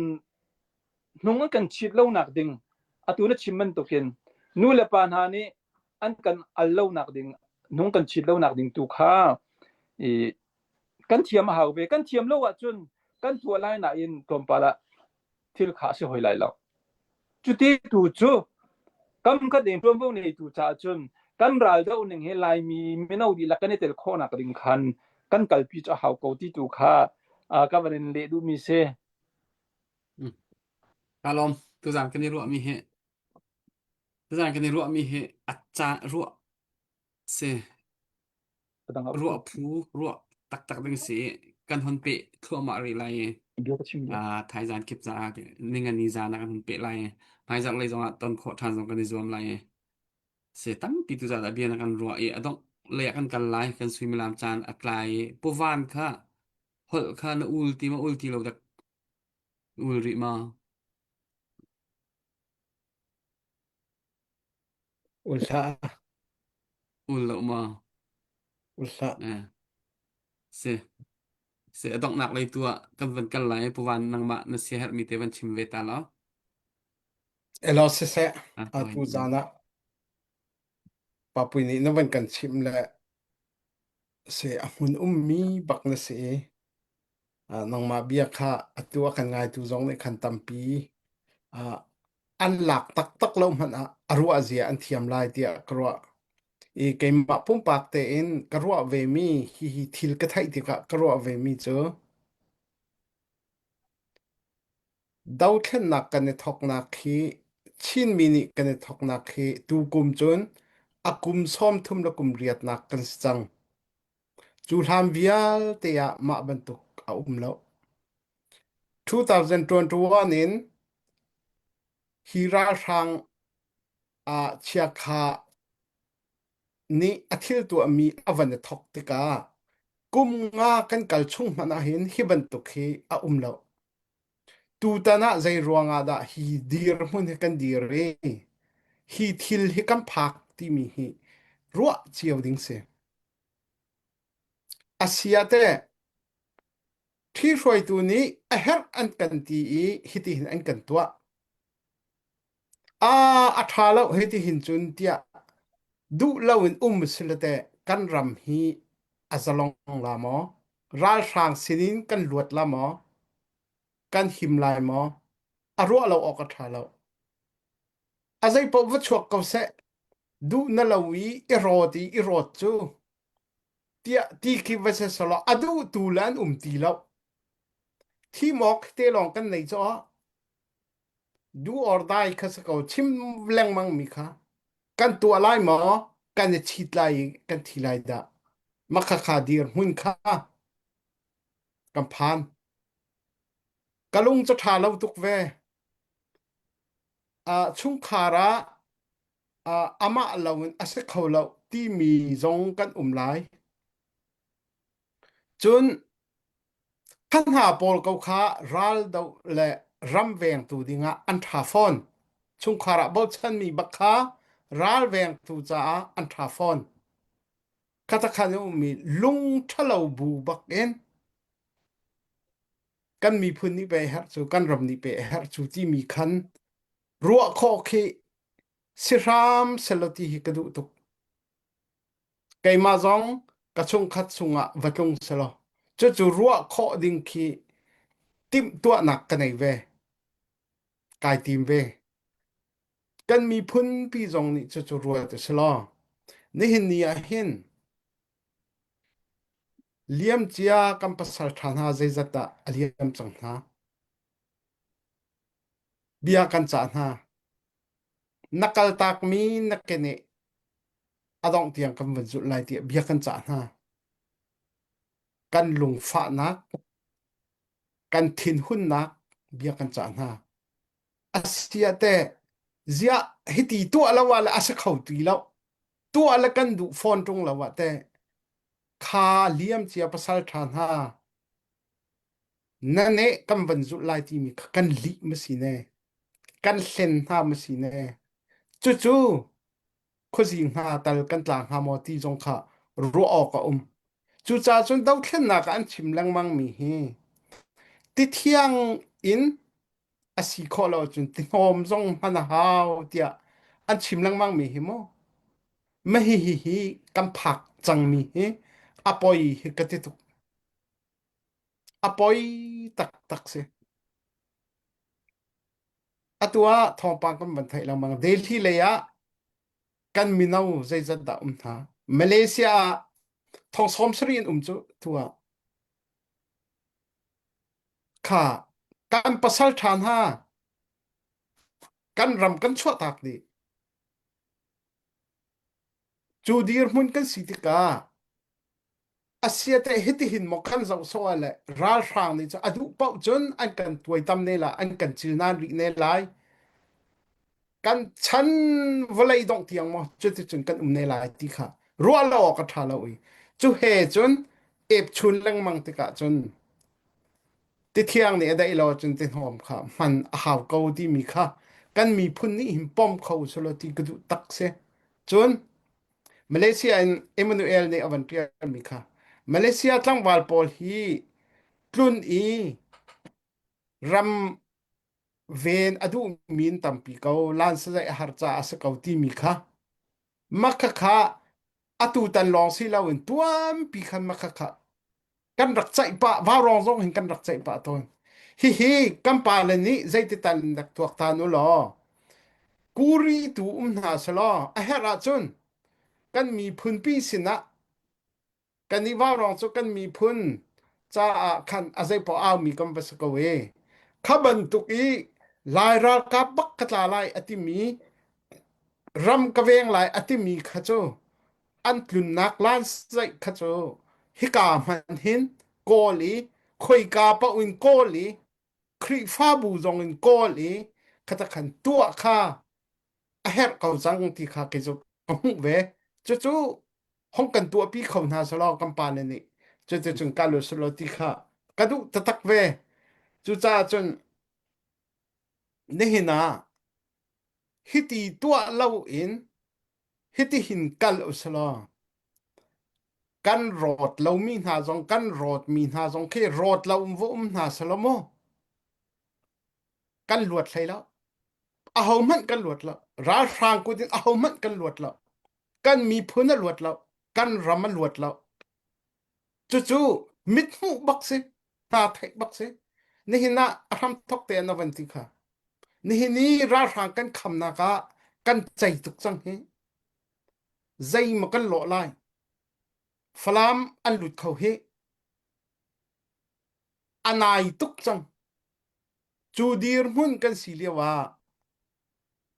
hnung an kan chit lonak ding atu na chim bantukin nu le pa hna nih an kan al lonak ding hnung kan chit lonak ding tu kha i kan thiam a hau ve kan thiam lo ahcun kan tuah lai nain tlawmpal ah thil kha a si hoi lai lo cuti tu cu kam khat ding ṭuanvo neitu caah cun kan ral doh ning hi Laimi mino dihlak kan i tel khawhnak ding khan kan kalpi cu a hau ko ti tu kha ka van in leh duhmi si. Ka lawm tuzaan kan i ruahmi hi tuzaan kan i ruahmi hi a ca ruah si ruah phu ruah taktak ding si kan hon peh thluahmah rih lai i thaizan kip caah ningani zan ah kan hun peh lai i hmaizarh lei zongah ton khawh ṭhan zong kan i zuam lai i se tampi tu zat ah bia na kan ruah i a dongh lei ah kan kal lai kan suimilam caan a tlai i puvan kha holh kha na ul ti ma ul ti lo dak ul rih ma Ul hlah. Ul lo ma? Ul hlah. Eh. Si. Si a donghnak lei tu ah kan van kal lai puvan nangmah na siaherhmi te van chim ve ta lo. Elo siseh Ah, atu zan ah papui nih na van kan chimh le si a hmun ummi bak na si i ah, nangmah bia kha atu a kan ngaitu zong nih khan tampi ah, an lak taktak lo hmanh ah a ruah zia an thiam lai tiah ka ruah. I keimah pumpak tein ka ruah vemi hihi thil ka theih tikah ka ruah vemi cu dothlennak kan i thawknak hi Chinmi nih kan i thawknak hi tukum cun a kum 30 le kum riatnak kan si cang. Cu hlan vialte ah mah bantuk a um lo. 2021 in hi ralhrang ah chiakha nih a thil tuahmi a van i thawk tikah kum nga kan kal chung hmanh ahhin hi bantuk hi a um lo. Tutan ah zei ruangah dah hi dirhmun hi kan dir i hi thil hi kan phak timi hi ruah cio ding si. A si ah teh ṭhihruaitu nih a herh an kan ti i hitihin an kan tuah. Aa a ṭha lo hitihin cun tiah duh loin um si le teh kan ram hi a zalong la maw? Ralhrang sinin kan luat la maw? Kan him lai maw? A ruah lo awk a ṭha lo. A zeipaoh va chuak ko seh. Duh na lo i i rawt i i rawt cu tiah ti khi va si selaw a duhtu le an um ti lo. Thim awk te lawng kan nei caw. Do or die kha si ko chim lengmang mi kha kan tuah lai maw kan i chit lai i kan thi lai dah makhakha dir hmun kha kan phan ka lung cu ṭha lo tuk ve uh, chungkhar ah uh, amah lo in a si kho lo timi zong kan um lai cun Kha hna pawl ko kha raldoh le ramvengtu dingah an ṭha fawn. Chungkhar ah bochanmi bak kha ralvengtu caah an ṭha fawn. Khatakhan a ummi lung ṭhalo bu bak in kan miphun nih pe herh cu kan ram nih pe herh cu timi khan ruah khawh khi si hram selaw ti hi ka duh tuk. Keimah zong ka chungkhat chungah va tlung selaw cucu ruah khawh ding khi timhtuahnak ka nei ve. Kai tim ve. Kan miphun pi zong nih cucu ruat u selaw nihin ni ah hin liamcia kan pasal ṭha hna zeizat dah a liam cang hna. Bia kan cah hna. Na kaltakmi na keneh a dongh tiang kan van zulh lai tiah bia kan cah hna. Kan lungfahnak, kan thinhunnak bia kan cah hna. Asia te ziah hiti tuah lo ah le a si kho ti lo. Tuah le kan duh fawn ṭung lo ah te kha liam cia pasal ṭha hna na ne kan van zulh lai timi kha kan lih ma si ne kan hlen hna ma si ne cucu khuazing hna tal kan tla hnga maw ti zong kha ruah awk a um. Cucaah cun dothlennak ah an chim lengmang mi hi ti thiang in a si khawh lo cun ti hnawm zong hman a hau tiah an chim lengmang mi hi mu ma hi hi hi kan phak cang mi hi a poi hi ka ti tuk a poi taktak si Atu ah thawngpang kan van theih lengmang. Delhi lei ah kan mino zeizat dah um hna. Malaysia ah thong 70 in um cu tu ah. Kha kan pasal ṭha hna kan ram kan chuahtak dih. Cu dirhmun kan si tikah Asia te hitihin maw kan zoh sawh ah le ralhrang nih cu a duh paoh cun an kan tuaitam ne lai an kan cilnan rih ne lai kan chan vawlei dongh tiang maw cuticun kan um ne lai ti kha ruah lo awk a ṭha lo i cu he cun epchun lengmang tikah cun tithiang nih a daih lo cun tihnawm kha hman a hau ko timi kha kan miphun nih hin pom kho selaw ti ka duh tak si cun Malaysia in Emmanuel nih a van ṭialmi kha Malaysia tlangval pawl hi tlun i ram ven a duhmi an tampi ko lan sazaih a har caah a si ko timi kha makha kha atu tan lawng si loin tuanpi khan makha kha kan rak ceih pah vaurawng zong hin kan rak ceih pah tawn hihi kan pale nih zeiti tal in rak tuaktan u law kuri tu um hna selaw a herh ahcun kan miphunpi sinah kan i vaurawng cu kan miphun caah khan a zeipaoh aumi kan va si ko e kha bantuk i lai ralkap bak ka tla lai a timi ram ka veng lai a timi kha cu an tlunnak lanzaih kha cu hika hmanh hin kawl i khoika paoh in kawl i Khrihfabu zong in kawl i khata khan tuah kha a herh ko cang ti kha kei cu ka hmuh ve. Cucu hong kan tuahpi kho hna selaw kan pale nih cuticun kal u selaw ti kha ka duh taktak ve. Cucaah cun nihin ah hiti tuah loin hitihin kal u selaw kan rawt lomi hna zong kan rawtmi hna zong khi rawt lo um va um hna selaw mu kan luat hlei lo aho hmanh kan luat lo ralhrang kut in aho hmanh kan luat lo kan miphun a luat lo kan ram a luat lo Cucu mithmuh bak si, hna theih bak si. Nihin ah a hramthok te na van ti kha. Nihin i ralhrang kan khamnak ah kan cei tuk cang hi. Zei maw kan lawh lai. Falam an lut kho hi. A nai tuk cang. Cu dirhmun kan si lio ah.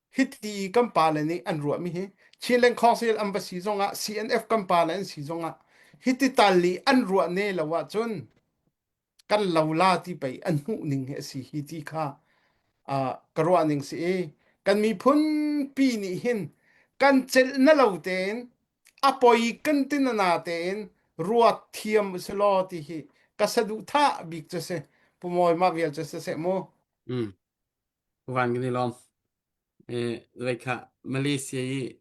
Hiti kan pale nih an ruahmi hi Chinland Council an va si zongah CNF kan pale an si zongah hiti tal i an ruah ne lo ahcun kan lo la ti pei an hmuh ning hi a si hi ti kha uh, ka ruah ning si i kan miphun pi nih hin kan celh na lo tein a poi kan tin na tein ruat thiam usih law ti hi ka saduhthah bik cu si pumawi ma vial cu si seh mu Mm. Van kan i lawm. Eh, like Malaysia i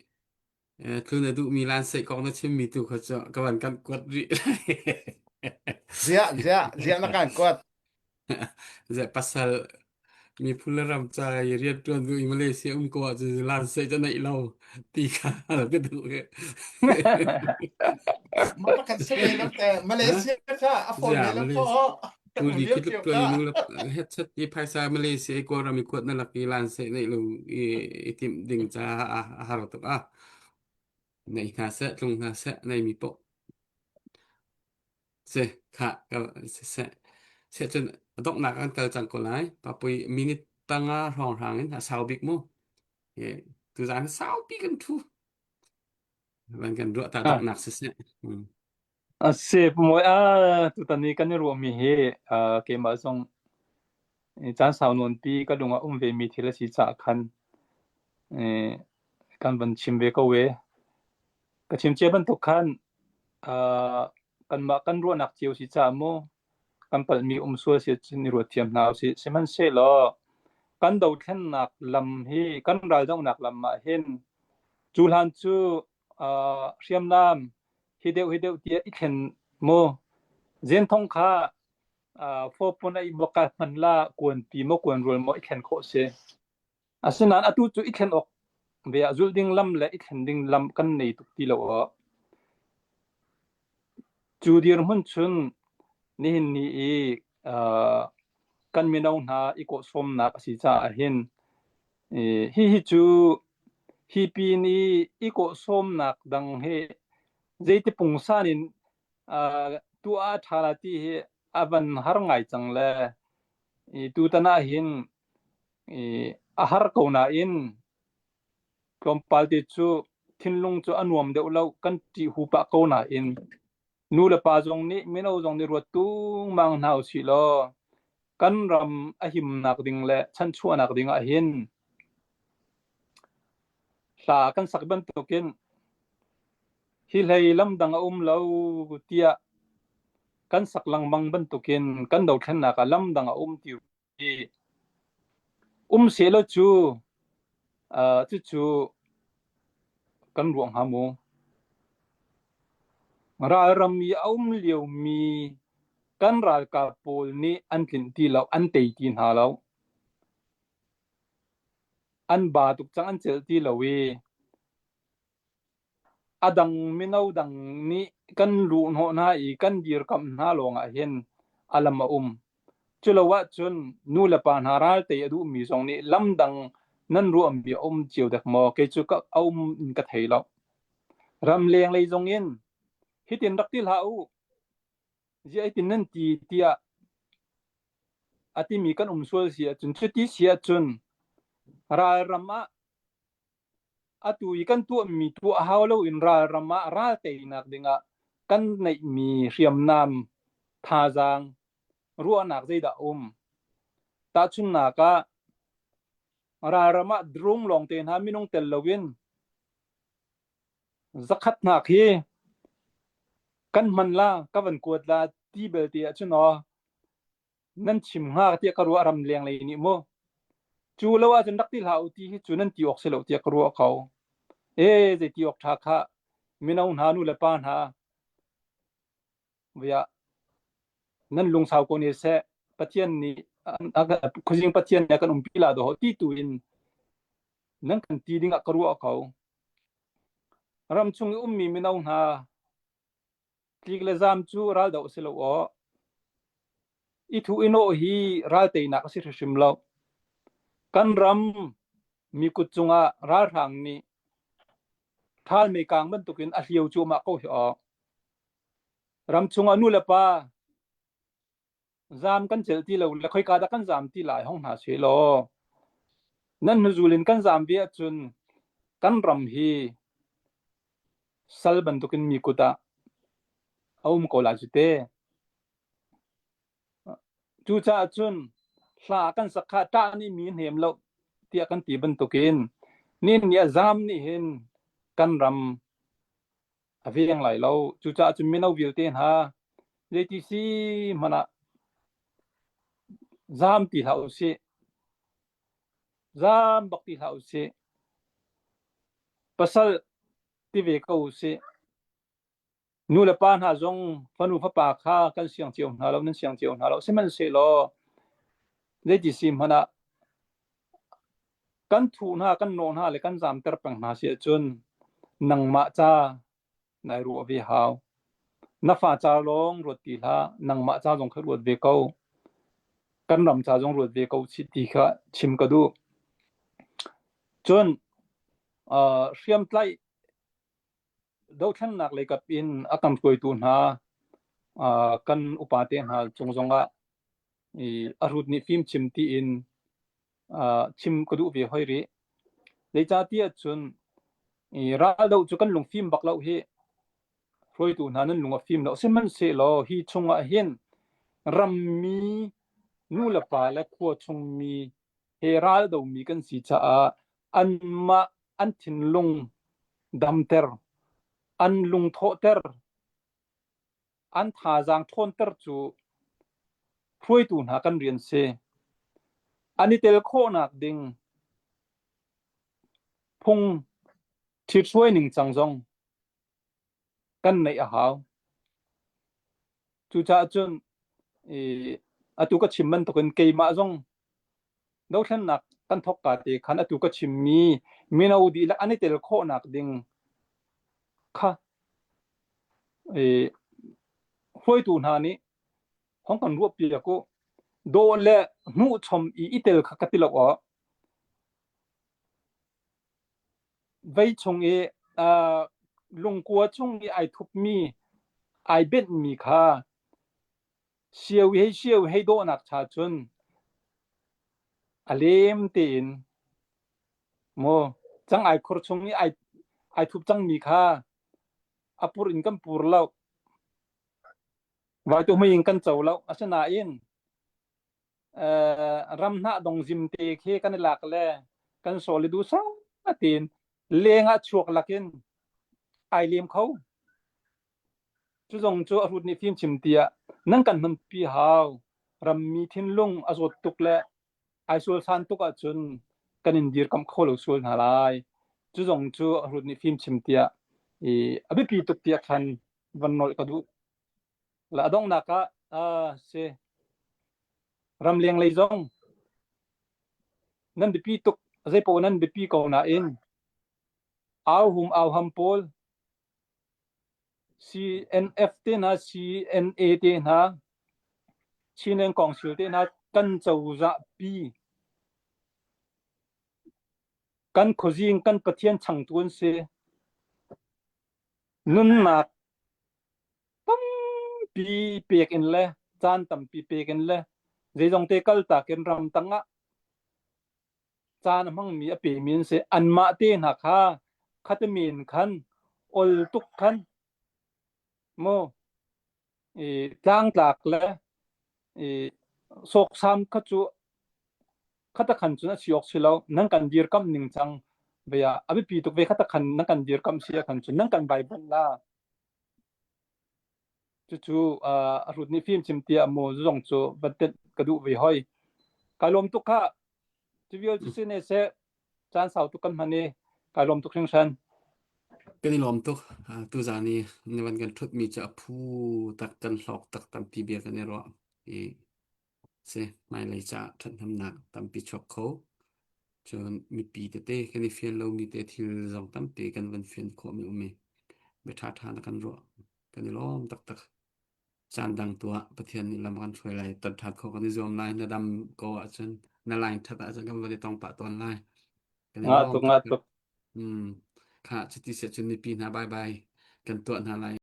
Tlun a duhmi lansei kong na chimmi tu kha cu ka van kan kuat rih. Ziah, ziah, ziah na kan kuat. Ziah pasal miphun le ram ca i rianṭuan duh i Malaysia um ko ahcun lansei cu neih lo ti kha ka duh. Mah kan si ve lo te Malaysia kha a fawi Ziah ve lo Malaysia ko. tu Um li lio khi tluk cio tuan ka. i nu le headset i phaisa Malaysia i Kawlram i kuat na lak i lansei neih lo i i timh ding caah a a har tuk ah. Nei hna seh, tlung hna seh, neimi paoh Si, khah, siseh. Seh cun a donghnak an kal cang ko lai. Papui minute panga hrawnghrang in a sau bik mu. E, tuzaan saupi kan thu. Van kan ruah ta donghnak siseh. Mm. A si pumawi a tutan i kan i ruahmi hi uh, keimah zong caan sau nawnpi ka lung ah um ve mi thil a si caah khan eh, kan van chim ve ko e. Ka chim cia bantuk khan uh, kanmah kan ruahnak cio si caah mu kan palhmi um sual si cun i ruat thiam hna usih. Sihmanhsehlaw kan dothlennak lam hi kan raldohnak lam ah hin cu hlan cu uh, hriamnam hi deuh hi deuh tiah i thlen mu zenthong kha uh, fawpun ai maw ka hman la kuanpi maw kuanrual maw i thlen khawh si. Asinain atu cu i thlen awk ve ah zulh ding lam le i thlen ding lam kan nei tuk ti lo aw. Cu dirhmun cun nihin ni i uh, kan mino hna i kawhsawmnak a si caah hin hihi cu hi pin i i kawhsawmnak dang hi zeiti pungsan in uh, tuah a ṭha la ti hi a van har ngai cang le i tutan ah hin i a har ko nain tlawmpal te cu thinlung cu a nuam deuh lo kan ṭih hu pah ko nain nu le pa zong nih mino zong nih ruat tungmang hna usih law kan ram a himnak ding le chanchuahnak ding ah hin hla kan sak bantukin hi hlei lamdang a um lo tiah kan sak lengmang bantukin kan dothlennak ah lamdang a um ti Um sehlaw cu uh, cucu kan ruah hnga mu. Ralram i a um liomi kan ralkap pawl nih an tlinh ti lo, an tei ti hna lo. An ba tuk cang, an celh ti lo i A dang mino dang nih kan luhhnawh hna i kan dirkamh hna lawngah hin a lam a um. Culo ahcun nu le pa hna ralte a duhmi zong nih lamdang nan ruahmi a um cio dek maw? Kei cu ka a um in ka thei lo. Ramleng lei zong in hitin rak ti hlah u. Ziah hitin nan ti tiah a timi kan um sual si ahcun cuti si ahcun ralram ah Atu i kan tuahmi tuah hau loin ralram ah ral teinak dingah kan neihmi hriamnam thazaang ruahnak zeidah a um? Tahchunhnak ah, ralram ah drone lawngte hna minung tel loin zakhat hna khi kan hman la, ka van kuat la ti belte ahcun aw nan chim hnga tiah ka ruah ramleng lei nih mu cu lo ahcun rak ti hlah u ti hi cu nan ti awk si lo tiah ka ruah ko e zei ti awk ṭha kha mino hna nu le pa hna via nan lungsau ko ne seh pathian nih khuazing pathian nih a kan umpi la do ti tu in nan kan ti ding ah ka ruah ko ram chung i ummi mino hna Tlik le zaam cu raldoh a si lo aw. I thuh i nawh hi ral teinak a si hrimhrim lo. Kan ram mi kut cungah ralhrang nih ṭhal meikang bantukin a hlio cuahmah ko hi aw. Ram chungah nu le pa zaam kan celh ti lo le khoika dah kan zaam ti lai hong hna seh law. Nan hnuzul in kan zaam ve ahcun kan ram hi sal bantukin mi kut ah a um ko lai cu te. Cucaah cun hla kan sak kha ṭah nih mi hnem lo tiah kan ti bantukin nin nih a zaam nih hin kan ram a veng lai lo. Cucaah cun mino vialte hna zeiti si hmanh ah zaam ti hlah usih. Zaam bak ti hlah usih. Pasal ti ve ko usih. Nu le pa hna zong fanu fapa kha kan siang cio hna lo, nan siang cio hna lo. Sihmanhsehlaw zeiti si hmanh ah kan thuh hna, kan nawh hna le kan zamter peng hna si ahcun nangmah ca nai ruah ve hau. Na fa ca lawng ruat ti hlah, nangmah ca zong kha ruat ve ko. Kan ram ca zong ruat ve ko ti kha chim ka duh. Cun uh, hriamtlaih dothlennak leikap in a kan hruaitu hna kan upate hna cung zongah a hrut nih fim chim tiin chim ka duh ve hoi rih. Zeicahtiah cun raldoh cu kan lungfim bak lo hi hruaitu hna nan lung a fim lo. Sihmanhsehlaw hi chungah hin rammi nu le pa le khua chungmi he raldomi kan si caah anmah an thinlung damter, an lungthawhter, an thazaang ṭhawnter cu hruaitu hna kan rian si. An i tel khawhnak ding phung ṭhithruai ningcang zong kan neih a hau. Cucaah cun i atu ka chim bantukin keimah zong dothlennak kan thawkka te khan atu ka chimmi mino dihlak an i tel khawhnak ding kha i hruaitu hna nih hong kan ruahpiak u. Dawh le hmuhchom i i tel kha ka ti lo aw. Vei chung i uh, lungkua chung i ai thupmi ai benhmi kha siau hei siau hei dawhnak cha cun a lem tein maw cang ai khur chung i ai ai thup cangmi kha a pur in kan pur lo vai tu mei in kan co lo asinain ram hnah dong zim te khi kan i lak le kan sawl i duhsah tein leng ah chuak lakin ai lem kho. Cu zong cu a hrut nih fim chim tiah nan kan hmanpi hau. Rammi thinlung a zawt tuk le ai sualsan tuk ahcun kan in dirkamh kho lo sual hna lai. Cu zong cu a hrut nih fim chim tiah i a biapi tuk tiah khan van nolh ka duh. La a donghnak ah uh, si ramleng lei zong nan biapi tuk zeipaoh nan biapi ko nain au hum au ham pawl CNF te hna CNA te hna Chin and Council te hna kan cozah pi kan khuazing kan Pathian changtu an si nunnak tampi pek in le caan tampi pek in le zeizong te kaltak in ramtang ah caan a hmangmi a pemi an si. Anmah te hna kha khatamen khan ol tuk khan mu i tlangtlak le i sawksam kha cu khata khan cun a si awk si lo. Nan kan dirkamh ning cang ve ah a biapi tuk ve khata khan nan kan dirkamh si ah khan cun nan kan vaivuanh la. Cucu a hrut nih fim chim tiah maw zong cu van tenh ka duh ve hoi. Kai lawm tuk khah. Cu vial cu si ne seh caan sau tuk kan hman i kai lawm tuk hringhran. Kan i lawm tuk. Tuzaan i na van kan ṭhutmi cu a phu tak kan hlawk tak tampi bia kan i ruah. I si hmailei caah ṭhathnemnak tampi chuak kho. Cun mipi tete kan i fian lomi te thil zong tampi kan van fian khawhmi um i bia ṭhaṭha na kan ruah. Kan i lawm taktak. Caan dang tu ah Pathian nih lam kan hruai lai. Ton ṭhan khawh kan i zuam lai. Na dam ko ahcun na line ṭhat ahcun kan van i tong pah tawn lai. Kan i Nga lawm tuk nga taktak. tuk. Hmm. Kha cuti siah cun mipi hna bye bye kan tuah hna lai.